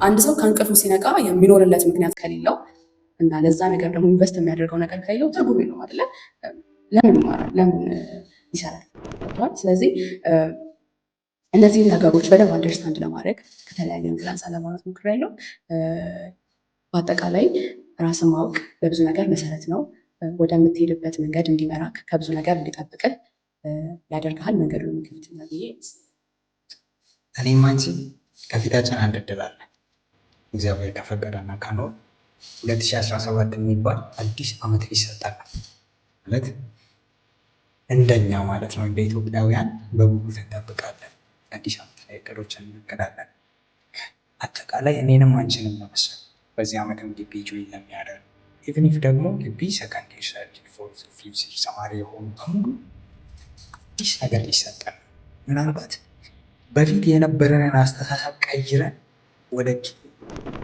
አንድ ሰው ከእንቅልፉ ሲነቃ የሚኖርለት ምክንያት ከሌለው እና ለዛ ነገር ደግሞ invest የሚያደርገው ነገር ከሌለው ትርጉም የለውም አይደለ? ለምን ይማራል? ለምን ይሰራል? ገብቶሃል? ስለዚህ እነዚህን ነገሮች በደንብ understand ለማድረግ ከተለያየ angle አንፃር ለማውራት ሞክሬያለሁ። በአጠቃላይ ራስን ማወቅ ለብዙ ነገር መሰረት ነው። ወደምትሄድበት መንገድ እንዲመራክ፣ ከብዙ ነገር እንዲጠብቅህ ያደርግሃል። መንገዱን የሚከፍትልህ ብዬ እኔም አንቺ ከፊታችን አንድ እድል አለ። እግዚአብሔር ከፈቀደና ከኖር 2017 የሚባል አዲስ ዓመት ሊሰጠን ነው። ማለት እንደኛ ማለት ነው፣ እንደ ኢትዮጵያውያን በጉጉት እንጠብቃለን። አዲስ ዓመት ላይ እቅዶችን እናቅዳለን። አጠቃላይ እኔንም አንቺንም ለመሰል በዚህ ዓመትም ግቢ join ለሚያደርግ፣ even if ደግሞ ግቢ second year፣ third፣ fourth፣ fifth ተማሪ የሆኑ በሙሉ አዲስ ነገር ሊሰጠን፣ ምናልባት በፊት የነበረንን አስተሳሰብ ቀይረን ወደ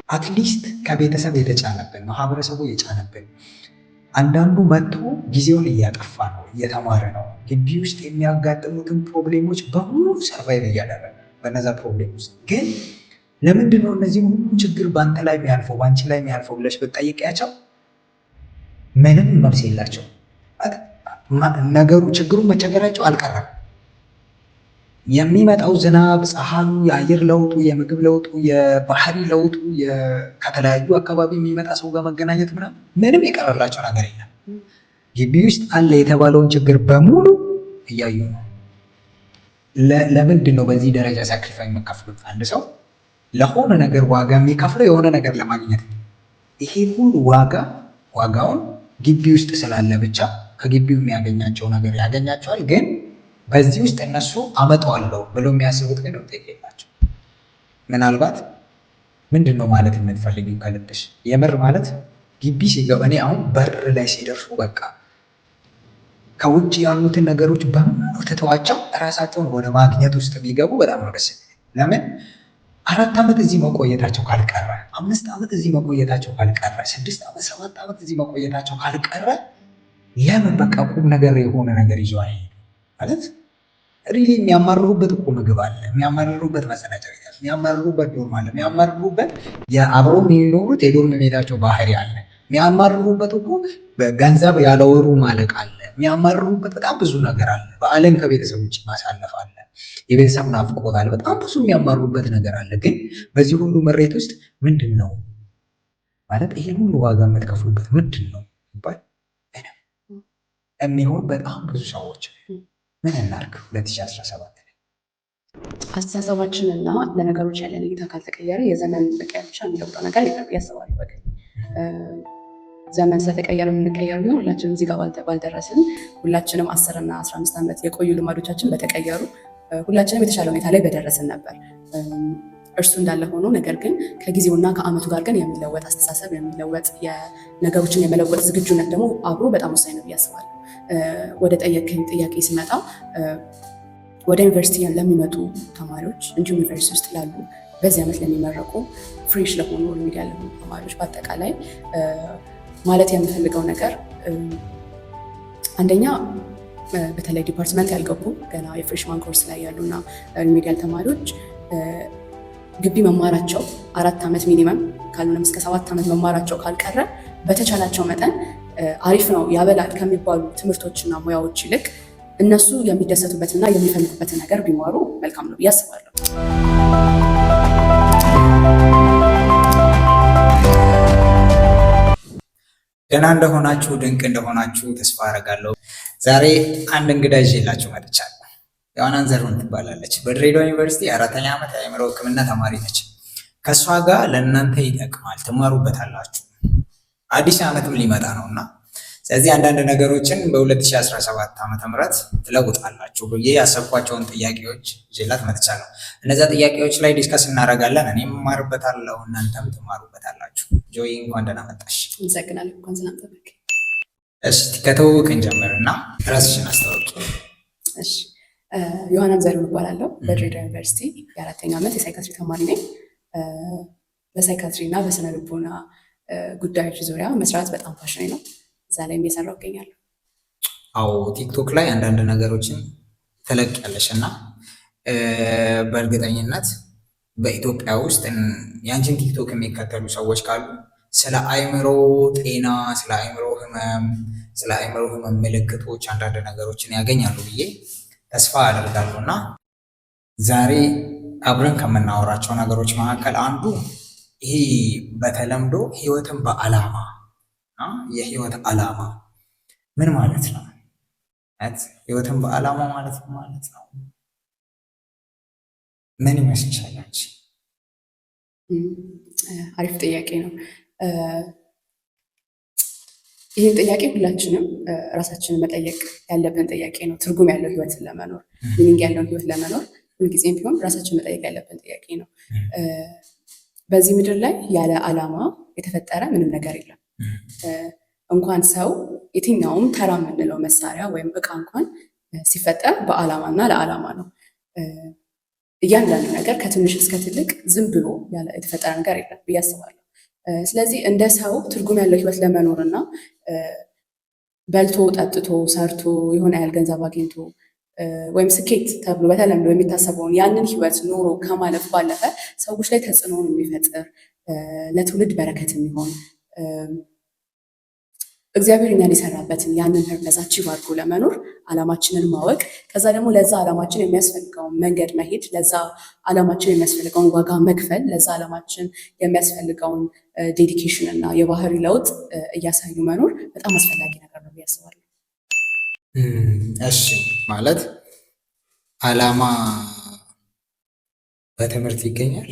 at least ከቤተሰብ የተጫነብን፣ ማህበረሰቡ የጫነብን፣ አንዳንዱ መጥቶ ጊዜውን እያጠፋ ነው፣ እየተማረ ነው። ግቢ ውስጥ የሚያጋጥሙትን problem ኦች በሙሉ survive እያደረገ፣ በነዛ problem ውስጥ ግን ለምንድን ነው እነዚህ ሁሉ ችግር በአንተ ላይ የሚያልፈው፣ በአንቺ ላይ የሚያልፈው ብለሽ ብትጠይቂያቸው ምንም መልስ የላቸው። ነገሩ ችግሩ መቸገራቸው አልቀረም። የሚመጣው ዝናብ፣ ፀሐዩ፣ የአየር ለውጡ፣ የምግብ ለውጡ፣ የባህሪ ለውጡ፣ ከተለያዩ አካባቢ የሚመጣ ሰው ጋር መገናኘት ምናምን ምንም የቀረላቸው ነገር የለም። ግቢ ውስጥ አለ የተባለውን ችግር በሙሉ እያዩ ነው። ለምንድን ነው በዚህ ደረጃ sacrifice የምከፍሉት? አንድ ሰው ለሆነ ነገር ዋጋ የሚከፍለው የሆነ ነገር ለማግኘት ነው። ይሄ ሁሉ ዋጋውን ግቢ ውስጥ ስላለ ብቻ ከግቢው የሚያገኛቸው ነገር ያገኛቸዋል። ግን በዚህ ውስጥ እነሱ አመጣዋለሁ ብሎ የሚያስቡት ግን ውጤት የላቸው። ምናልባት ምንድን ነው ማለት የምትፈልጊው ከልብሽ የምር? ማለት ግቢ ሲገባ እኔ አሁን በር ላይ ሲደርሱ በቃ ከውጭ ያሉትን ነገሮች በሙሉ ትተዋቸው እራሳቸውን ወደ ማግኘት ውስጥ ቢገቡ በጣም ነው ደስ። ለምን 4 ዓመት እዚህ መቆየታቸው ካልቀረ፣ 5 ዓመት እዚህ መቆየታቸው ካልቀረ፣ 6 ዓመት፣ 7 ዓመት እዚህ መቆየታቸው ካልቀረ ለምን በቃ ቁም ነገር የሆነ ነገር ይዘው አይሄዱም? ማለት really የሚያማርሩበት እኮ ምግብ አለ፣ የሚያማርሩበት መጸዳጃ ቤት አለ፣ የሚያማርሩበት dorm አለ፣ የሚያማርሩበት የአብሮ የሚኖሩት የ dorm mate ኣቸው ባህሪ አለ፣ የሚያማርሩበት እኮ ገንዘብ ያለወሩ ማለቅ አለ፣ የሚያማርሩበት በጣም ብዙ ነገር አለ። በዓልን ከቤተሰብ ውጭ ማሳለፍ አለ፣ የቤተሰብ ናፍቆት አለ። በጣም ብዙ የሚያማርሩበት ነገር አለ። ግን በዚህ ሁሉ ምሬት ውስጥ ምንድን ነው ማለት ይሄ ሁሉ ዋጋ የምትከፍሉበት ምንድን ነው ይባል የሚሆን በጣም ብዙ ሰዎች ምን እናድርግ 2017? አስተሳሰባችንና ለነገሮች ያለን እይታ ካልተቀየረ የዘመን መቀየር ብቻ የሚለውጠው ነገር የለም ብዬ አስባለሁ። በቃ ዘመን ስለተቀየረ የምንቀየር ቢሆን ሁላችንም እዚህ ጋር ባልደረስን፣ ሁላችንም 10 እና 15 ዓመት የቆዩ ልማዶቻችን በተቀየሩ ሁላችንም የተሻለ ሁኔታ ላይ በደረስን ነበር። እርሱ እንዳለ ሆኖ ነገር ግን ከጊዜውና ከአመቱ ጋር ግን የሚለወጥ አስተሳሰብ፣ የሚለወጥ የነገሮችን የመለወጥ ዝግጁነት ደግሞ አብሮ በጣም ወሳኝ ነው ብዬ አስባለሁ። ወደ ጠየቅከኝ ጥያቄ ስመጣ ወደ ዩኒቨርሲቲ ለሚመጡ ተማሪዎች እንዲሁም ዩኒቨርሲቲ ውስጥ ላሉ፣ በዚህ ዓመት ለሚመረቁ፣ fresh ለሆኑ፣ remedial ለሆኑ ተማሪዎች በአጠቃላይ ማለት የምፈልገው ነገር አንደኛ በተለይ department ያልገቡ፣ ገና የ freshman course ላይ ያሉ እና remedial ተማሪዎች ግቢ መማራቸው 4 ዓመት minimum ካልሆነም እስከ 7 ዓመት መማራቸው ካልቀረ በተቻላቸው መጠን አሪፍ ነው፣ ያበላል ከሚባሉ ትምህርቶችና ሙያዎች ይልቅ እነሱ የሚደሰቱበትና የሚፈልጉበትን ነገር ቢማሩ መልካም ነው ብዬ አስባለሁ። ደህና እንደሆናችሁ፣ ድንቅ እንደሆናችሁ ተስፋ አደርጋለሁ። ዛሬ አንድ እንግዳ ይዤላችሁ መጥቻለሁ። ዮሐናን ዘርሁን ትባላለች። በድሬዳዋ ዩኒቨርሲቲ የአራተኛ ዓመት የአእምሮ ሕክምና ተማሪ ነች። ከእሷ ጋር ለእናንተ ይጠቅማል፣ ትማሩበታላችሁ። አዲስ ዓመትም ሊመጣ ነው እና ስለዚህ አንዳንድ ነገሮችን በ2017 ዓ.ም. ትለውጣላችሁ ብዬ ያሰብኳቸውን ጥያቄዎች ይዤላት መጥቻለሁ። እነዚያ ጥያቄዎች ላይ discuss እናደርጋለን። እኔም እማርበታለሁ፣ እናንተም ትማሩበታላችሁ። ጆይ፣ እንኳን ደህና መጣሽ። አመሰግናለሁ። እንኳን ሰላም ጠበቅ። እስቲ ከትውውቅ እንጀምር እና ራስሽን አስታውቂ። እሺ፣ ዮሐናን ዘሪሁን እባላለሁ። በድሬዳዋ ዩኒቨርሲቲ የአራተኛ ዓመት የ psychiatry ተማሪ ነኝ። በ psychiatry እና በስነ ልቦና ጉዳዮች ዙሪያ መስራት በጣም passion ኔ ነው። እዛ ላይም እየሰራሁ እገኛለሁ። አዎ፣ ቲክቶክ ላይ አንዳንድ ነገሮችን ትለቂያለሽ እና በእርግጠኝነት በኢትዮጵያ ውስጥ ያንቺን ቲክቶክ የሚከተሉ ሰዎች ካሉ ስለ አእምሮ ጤና፣ ስለ አእምሮ ህመም፣ ስለ አእምሮ ህመም ምልክቶች አንዳንድ ነገሮችን ያገኛሉ ብዬ ተስፋ አደርጋለሁ። እና ዛሬ አብረን ከምናወራቸው ነገሮች መካከል አንዱ ይሄ በተለምዶ ህይወትን በዓላማ፣ የህይወት ዓላማ ምን ማለት ነው? ህይወትን በዓላማ ማለት ምን ማለት ነው? ምን ይመስልሻል አንቺ? አሪፍ ጥያቄ ነው። ይህን ጥያቄ ሁላችንም ራሳችንን መጠየቅ ያለብን ጥያቄ ነው። ትርጉም ያለው ህይወትን ለመኖር፣ meaning ያለውን ህይወት ለመኖር ሁልጊዜም ቢሆን ራሳችንን መጠየቅ ያለብን ጥያቄ ነው። በዚህ ምድር ላይ ያለ ዓላማ የተፈጠረ ምንም ነገር የለም። እንኳን ሰው፣ የትኛውም ተራ የምንለው መሳሪያ ወይም እቃ እንኳን ሲፈጠር በዓላማ እና ለዓላማ ነው። እያንዳንዱ ነገር ከትንሽ እስከ ትልቅ ዝም ብሎ የተፈጠረ ነገር የለም ብዬ አስባለሁ። ስለዚህ እንደ ሰው ትርጉም ያለው ህይወት ለመኖር እና በልቶ፣ ጠጥቶ፣ ሰርቶ፣ የሆነ ያህል ገንዘብ አግኝቶ ወይም ስኬት ተብሎ በተለምዶ የሚታሰበውን ያንን ህይወት ኖሮ ከማለፍ ባለፈ ሰዎች ላይ ተጽዕኖን የሚፈጥር፣ ለትውልድ በረከት የሚሆን፣ እግዚአብሔር እኛን የሰራበትን ያንን purpose achieve አድርጎ ለመኖር ዓላማችንን ማወቅ፣ ከዛ ደግሞ ለዛ ዓላማችን የሚያስፈልገውን መንገድ መሄድ፣ ለዛ ዓላማችን የሚያስፈልገውን ዋጋ መክፈል፣ ለዛ ዓላማችን የሚያስፈልገውን dedication እና የባህሪ ለውጥ እያሳዩ መኖር በጣም አስፈላጊ ነገር ነው ብዬ አስባለሁ። እሺ፣ ማለት ዓላማ በትምህርት ይገኛል።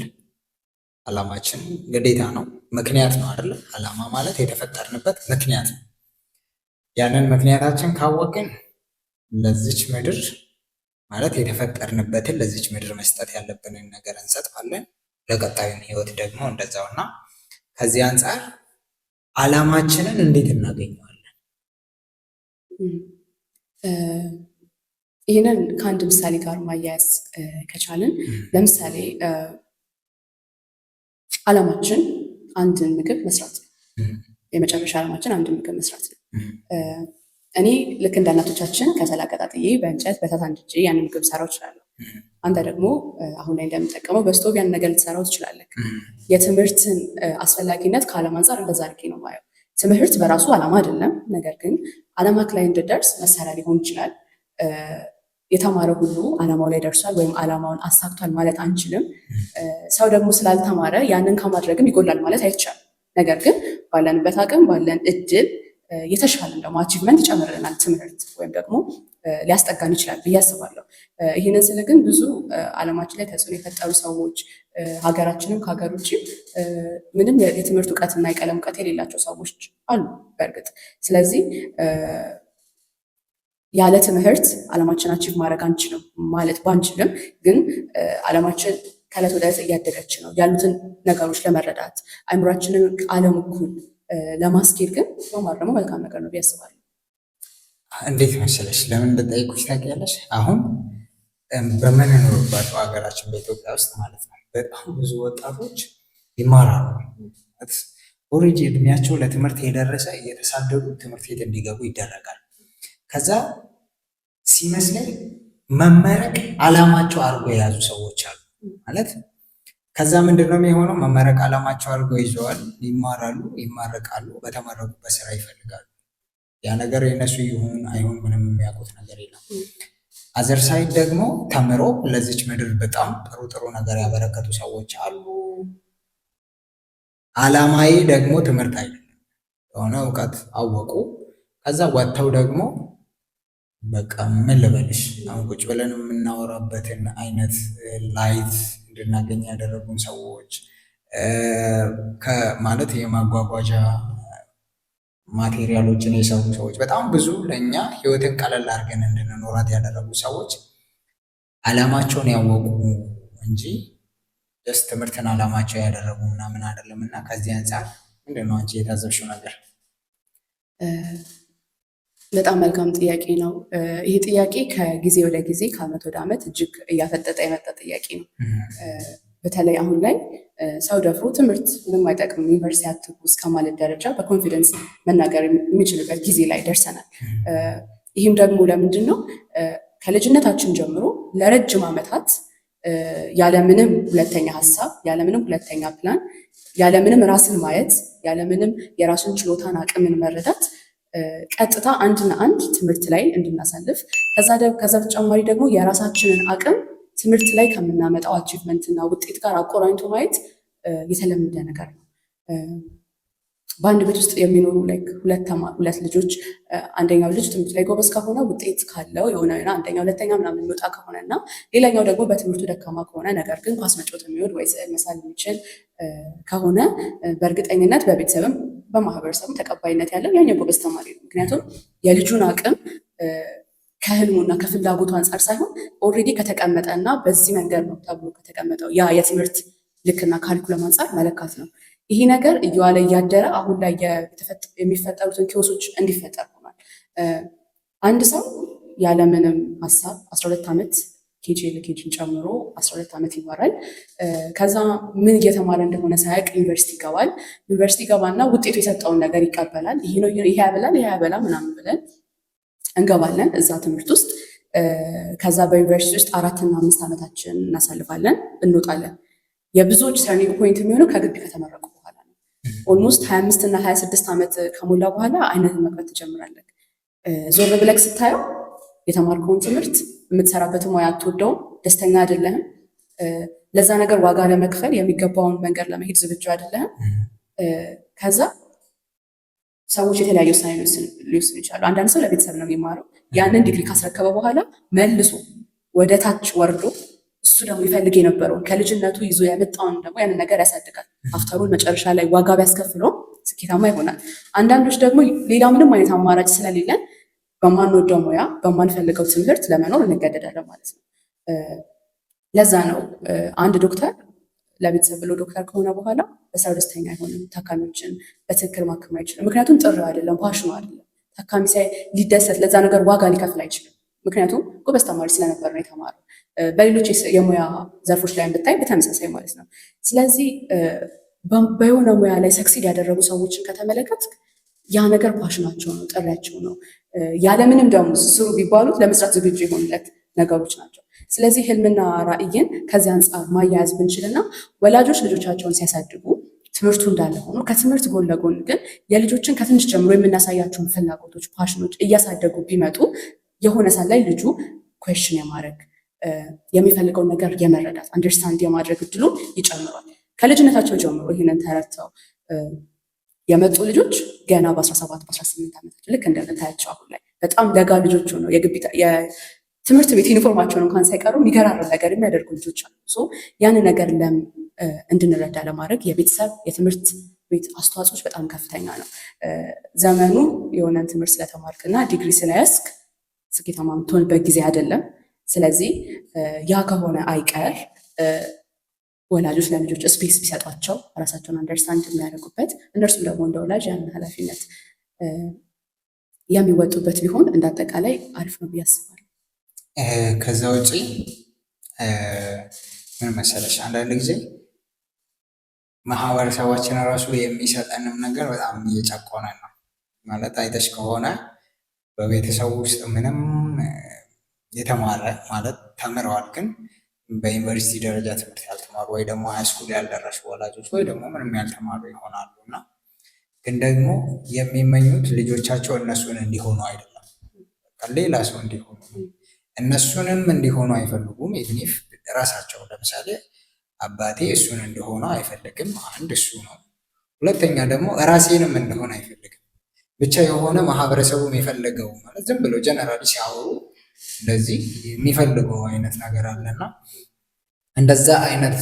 ዓላማችን ግዴታ ነው፣ ምክንያት ነው አይደለ? ዓላማ ማለት የተፈጠርንበት ምክንያት ነው። ያንን ምክንያታችን ካወቅን ለዚች ምድር ማለት የተፈጠርንበትን ለዚች ምድር መስጠት ያለብንን ነገር እንሰጣለን። ለቀጣዩም ህይወት ደግሞ እንደዛው። እና ከዚህ አንጻር ዓላማችንን እንዴት እናገኘዋለን? ይህንን ከአንድ ምሳሌ ጋር ማያያዝ ከቻልን፣ ለምሳሌ ዓላማችን አንድን ምግብ መስራት ነው። የመጨረሻ ዓላማችን አንድን ምግብ መስራት ነው። እኔ ልክ እንደ እናቶቻችን ከሰል አቀጣጥዬ በእንጨት በእሳት አንድጄ ያንን ምግብ ሰራው እችላለሁ። አንተ ደግሞ አሁን ላይ እንደምጠቀመው በስቶቭ ያን ነገር ልትሰራው ትችላለህ። የትምህርትን አስፈላጊነት ከዓላማ አንጻር እንደዛ አድርጌ ነው የማየው። ትምህርት በራሱ ዓላማ አይደለም፣ ነገር ግን ዓላማክ ላይ እንድደርስ መሳሪያ ሊሆን ይችላል። የተማረ ሁሉ ዓላማው ላይ ደርሷል ወይም ዓላማውን አሳክቷል ማለት አንችልም። ሰው ደግሞ ስላልተማረ ያንን ከማድረግም ይጎላል ማለት አይቻልም። ነገር ግን ባለንበት አቅም፣ ባለን እድል የተሻለን ደግሞ achievement ይጨምርልናል ትምህርት ወይም ደግሞ ሊያስጠጋን ይችላል ብዬ አስባለሁ። ይህንን ስል ግን ብዙ ዓለማችን ላይ ተጽዕኖ የፈጠሩ ሰዎች፣ ሀገራችንም ከሀገር ውጭ ምንም የትምህርት እውቀትና የቀለም እውቀት የሌላቸው ሰዎች አሉ በእርግጥ። ስለዚህ ያለ ትምህርት ዓላማችን achieve ማድረግ አንችልም ማለት ባንችልም፣ ግን ዓለማችን ከዕለት ወደ ዕለት እያደገች ነው። ያሉትን ነገሮች ለመረዳት፣ አይምሯችንን ከዓለም እኩል ለማስኬድ ግን መማር ደግሞ መልካም ነገር ነው ብዬ አስባለሁ። እንዴት መሰለሽ፣ ለምን እንደጠየኩሽ ታውቂያለሽ? አሁን በምንኖርባቸው ሀገራችን በኢትዮጵያ ውስጥ ማለት ነው በጣም ብዙ ወጣቶች ይማራሉ። Already እድሜያቸው ለትምህርት የደረሰ እየተሳደዱ ትምህርት ቤት እንዲገቡ ይደረጋል። ከዛ ሲመስለኝ መመረቅ አላማቸው አድርጎ የያዙ ሰዎች አሉ ማለት። ከዛ ምንድን ነው የሚሆነው? መመረቅ አላማቸው አድርገው ይዘዋል፣ ይማራሉ፣ ይመረቃሉ፣ በተመረቁበት ስራ ይፈልጋሉ። ያ ነገር የነሱ ይሁን አይሁን ምንም የሚያውቁት ነገር የለም። Other side ደግሞ ተምሮ ለዚች ምድር በጣም ጥሩ ጥሩ ነገር ያበረከቱ ሰዎች አሉ። አላማዬ ደግሞ ትምህርት አይደለም፣ የሆነ እውቀት አወቁ። ከዛ ወጥተው ደግሞ በቃ ምን ልበልሽ፣ አሁን ቁጭ ብለን የምናወራበትን አይነት light እንድናገኝ ያደረጉን ሰዎች፣ ማለት የማጓጓዣ material ኦችን የሰሩ ሰዎች፣ በጣም ብዙ ለእኛ ህይወትን ቀለል አድርገን እንድንኖራት ያደረጉ ሰዎች አላማቸውን ያወቁ እንጂ just ትምህርትን አላማቸው ያደረጉ ምናምን አይደለም። እና ከዚህ አንጻር ምንድን ነው አንቺ የታዘብሽው ነገር? በጣም መልካም ጥያቄ ነው። ይህ ጥያቄ ከጊዜ ወደ ጊዜ፣ ከአመት ወደ አመት እጅግ እያፈጠጠ የመጣ ጥያቄ ነው። በተለይ አሁን ላይ ሰው ደፍሮ ትምህርት ምንም አይጠቅምም፣ ዩኒቨርሲቲ አትግቡ እስከ ማለት ደረጃ በ confidence መናገር የሚችልበት ጊዜ ላይ ደርሰናል። ይህም ደግሞ ለምንድን ነው? ከልጅነታችን ጀምሮ ለረጅም ዓመታት ያለምንም ሁለተኛ ሀሳብ፣ ያለምንም ሁለተኛ ፕላን፣ ያለምንም ራስን ማየት፣ ያለምንም የራስን ችሎታን አቅምን መረዳት ቀጥታ አንድና አንድ ትምህርት ላይ እንድናሳልፍ፣ ከዛ በተጨማሪ ደግሞ የራሳችንን አቅም ትምህርት ላይ ከምናመጣው achievement እና ውጤት ጋር አቆራኝቶ ማየት የተለመደ ነገር ነው። በአንድ ቤት ውስጥ የሚኖሩ like ሁለት ልጆች፣ አንደኛው ልጅ ትምህርት ላይ ጎበዝ ከሆነ፣ ውጤት ካለው፣ የሆነ አንደኛ ሁለተኛ ምናምን የሚወጣ ከሆነ እና ሌላኛው ደግሞ በትምህርቱ ደካማ ከሆነ ነገር ግን ኳስ መጫወት የሚወድ ወይ ስዕል መሳል የሚችል ከሆነ፣ በእርግጠኝነት በቤተሰብም በማህበረሰቡም ተቀባይነት ያለው ያኛው ጎበዝ ተማሪ ነው። ምክንያቱም የልጁን አቅም ከህልሙና ከፍላጎቱ አንጻር ሳይሆን already ከተቀመጠ እና በዚህ መንገድ ነው ተብሎ ከተቀመጠው ያ የትምህርት ልክና curriculum አንጻር መለካት ነው። ይሄ ነገር እየዋለ እያደረ አሁን ላይ የሚፈጠሩትን chaos ኦች እንዲፈጠር ሆኗል። አንድ ሰው ያለምንም ሀሳብ 12 ዓመት KG LKG ን ጨምሮ 12 ዓመት ይማራል። ከዛ ምን እየተማረ እንደሆነ ሳያውቅ ዩኒቨርሲቲ ይገባል። ዩኒቨርሲቲ ይገባና ውጤቱ የሰጠውን ነገር ይቀበላል። ይሄ ነው፣ ይሄ ያበላል፣ ይሄ ያበላ ምናምን ብለን እንገባለን እዛ ትምህርት ውስጥ። ከዛ በዩኒቨርሲቲ ውስጥ 4ና 5 ዓመታችን እናሳልፋለን፣ እንወጣለን። የብዙዎች turning point የሚሆነው ከግቢ ከተመረቁ በኋላ ነው። Almost 25 እና 26 ዓመት ከሞላ በኋላ አይንህን መክፈት ትጀምራለህ። ዞር ብለህ ስታየው የተማርከውን ትምህርት፣ የምትሰራበትን ሙያ አትወደውም፣ ደስተኛ አይደለህም። ለዛ ነገር ዋጋ ለመክፈል የሚገባውን መንገድ ለመሄድ ዝግጁ አይደለህም። ከዛ ሰዎች የተለያዩ ውሳኔ ሊወስኑ ይችላሉ። አንዳንድ ሰው ለቤተሰብ ነው የሚማረው። ያንን ዲግሪ ካስረከበ በኋላ መልሶ ወደ ታች ወርዶ እሱ ደግሞ ይፈልግ የነበረውን ከልጅነቱ ይዞ የመጣውን ደግሞ ያንን ነገር ያሳድጋል። After all መጨረሻ ላይ ዋጋ ቢያስከፍለውም ስኬታማ ይሆናል። አንዳንዶች ደግሞ ሌላ ምንም አይነት አማራጭ ስለሌለን በማንወደው ሙያ፣ በማንፈልገው ትምህርት ለመኖር እንገደዳለን ማለት ነው። ለዛ ነው አንድ ዶክተር ለቤተሰብ ብሎ ዶክተር ከሆነ በኋላ በስራው ደስተኛ አይሆንም። ታካሚዎችን በትክክል ማከም አይችልም። ምክንያቱም ጥሪው አይደለም፣ passion ኑ አይደለም። ታካሚ ሲያይ ሊደሰት፣ ለዛ ነገር ዋጋ ሊከፍል አይችልም። ምክንያቱም ጎበዝ ተማሪ ስለነበር ነው የተማረው። በሌሎች የሙያ ዘርፎች ላይ ብታይ በተመሳሳይ ማለት ነው። ስለዚህ በየሆነ ሙያ ላይ succeed ያደረጉ ሰዎችን ከተመለከት ያ ነገር passion ናቸው ነው፣ ጥሪያቸው ነው። ያለምንም ደሞዝ ስሩ ቢባሉት ለመስራት ዝግጁ የሆኑለት ነገሮች ናቸው። ስለዚህ ህልምና ራዕይን ከዚህ አንጻር ማያያዝ ብንችልና ወላጆች ልጆቻቸውን ሲያሳድጉ ትምህርቱ እንዳለ ሆኖ ከትምህርት ጎን ለጎን ግን የልጆችን ከትንሽ ጀምሮ የምናሳያቸውን ፍላጎቶች፣ passion ኖች እያሳደጉ ቢመጡ የሆነ ሰዓት ላይ ልጁ question የማድረግ፣ የሚፈልገውን ነገር የመረዳት፣ understand የማድረግ እድሉ ይጨምሯል። ከልጅነታቸው ጀምሮ ይህንን ተረድተው የመጡ ልጆች ገና በ17 በ18 ዓመታቸው ልክ እንደምታያቸው አሁን ላይ በጣም ለጋ ልጆች ሆነው የግቢ የትምህርት ቤት ዩኒፎርማቸውን እንኳን ሳይቀሩ የሚገራርም ነገር የሚያደርጉ ልጆች አሉ። ያንን ነገር እንድንረዳ ለማድረግ የቤተሰብ፣ የትምህርት ቤት አስተዋጽኦች በጣም ከፍተኛ ነው። ዘመኑ የሆነን ትምህርት ስለተማርክና ዲግሪ ስለያዝክ ስኬታማ የምትሆንበት ጊዜ አይደለም። ስለዚህ ያ ከሆነ አይቀር ወላጆች ለልጆች space ቢሰጧቸው ራሳቸውን understand የሚያደርጉበት፣ እነርሱም ደግሞ እንደ ወላጅ ያንን ኃላፊነት የሚወጡበት ቢሆን እንደ አጠቃላይ አሪፍ ነው ብዬ አስባለሁ። ከዛ ውጪ ምን መሰለሽ፣ አንዳንድ ጊዜ ማህበረሰባችን ራሱ የሚሰጠንም ነገር በጣም እየጨቆነ ነው። ማለት አይተሽ ከሆነ በቤተሰቡ ውስጥ ምንም የተማረ፣ ማለት ተምረዋል ግን በዩኒቨርሲቲ ደረጃ ትምህርት ያልተማሩ ወይ ደግሞ high school ያልደረሱ ወላጆች ወይ ደግሞ ምንም ያልተማሩ ይሆናሉ እና ግን ደግሞ የሚመኙት ልጆቻቸው እነሱን እንዲሆኑ አይደለም፣ ሌላ ሰው እንዲሆኑ ነው። እነሱንም እንዲሆኑ አይፈልጉም። Even if ራሳቸው ለምሳሌ አባቴ እሱን እንደሆነ አይፈልግም። አንድ እሱ ነው። ሁለተኛ ደግሞ ራሴንም እንደሆነ አይፈልግም። ብቻ የሆነ ማህበረሰቡ የሚፈልገው፣ ማለት ዝም ብሎ generally ሲያወሩ እንደዚህ የሚፈልገው አይነት ነገር አለና እንደዛ አይነት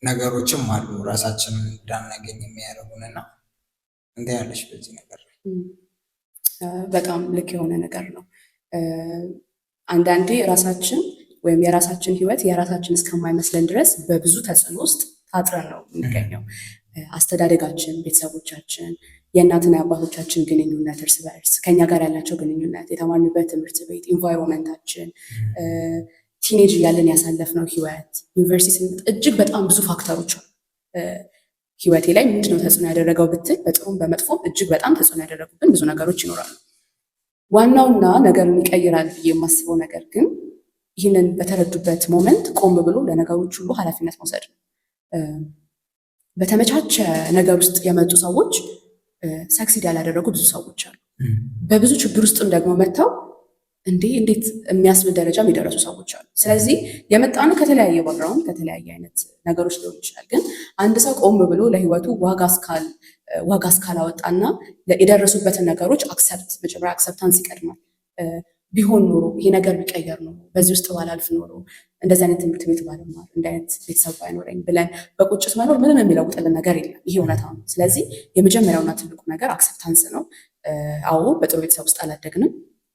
ነገሮችም አሉ ራሳችንን እንዳናገኝ የሚያደርጉን። እና እንደ ያለሽ በዚህ ነገር ላይ? በጣም ልክ የሆነ ነገር ነው። አንዳንዴ ራሳችን ወይም የራሳችን ህይወት የራሳችን እስከማይመስለን ድረስ በብዙ ተጽዕኖ ውስጥ ታጥረን ነው የሚገኘው። አስተዳደጋችን፣ ቤተሰቦቻችን፣ የእናትና የአባቶቻችን ግንኙነት፣ እርስ በእርስ ከኛ ጋር ያላቸው ግንኙነት፣ የተማርንበት ትምህርት ቤት፣ environment ኣችን፣ teenage እያለን ያሳለፍነው ህይወት፣ ዩኒቨርሲቲ ስንመጣ እጅግ በጣም ብዙ factor ኦች አሉ። ህይወቴ ላይ ምንድነው ተጽዕኖ ያደረገው ብትል በጥሩም በመጥፎም እጅግ በጣም ተጽዕኖ ያደረጉብን ብዙ ነገሮች ይኖራሉ። ዋናውና ነገሩን ይቀይራል ብዬ የማስበው ነገር ግን ይህንን በተረዱበት moment ቆም ብሎ ለነገሮች ሁሉ ኃላፊነት መውሰድ ነው። በተመቻቸ ነገር ውስጥ የመጡ ሰዎች succeed ያላደረጉ ብዙ ሰዎች አሉ። በብዙ ችግር ውስጥም ደግሞ መጥተው እንዴ እንዴት የሚያስብል ደረጃም የደረሱ ሰዎች አሉ። ስለዚህ የመጣነው ከተለያየ background፣ ከተለያየ አይነት ነገሮች ሊሆን ይችላል። ግን አንድ ሰው ቆም ብሎ ለህይወቱ ዋጋ እስካላወጣና የደረሱበትን ነገሮች accept፣ መጀመሪያ acceptance ይቀድማል። ቢሆን ኖሮ፣ ይሄ ነገር ቢቀየር ኖሮ፣ በዚህ ውስጥ ባላልፍ ኖሮ፣ እንደዚህ አይነት ትምህርት ቤት ባልማር፣ እንደ አይነት ቤተሰብ ባይኖረኝ ብለን በቁጭት መኖር ምንም የሚለውጥልን ነገር የለም። ይሄ እውነታ ነው። ስለዚህ የመጀመሪያውና ትልቁ ነገር acceptance ነው። አዎ፣ በጥሩ ቤተሰብ ውስጥ አላደግንም።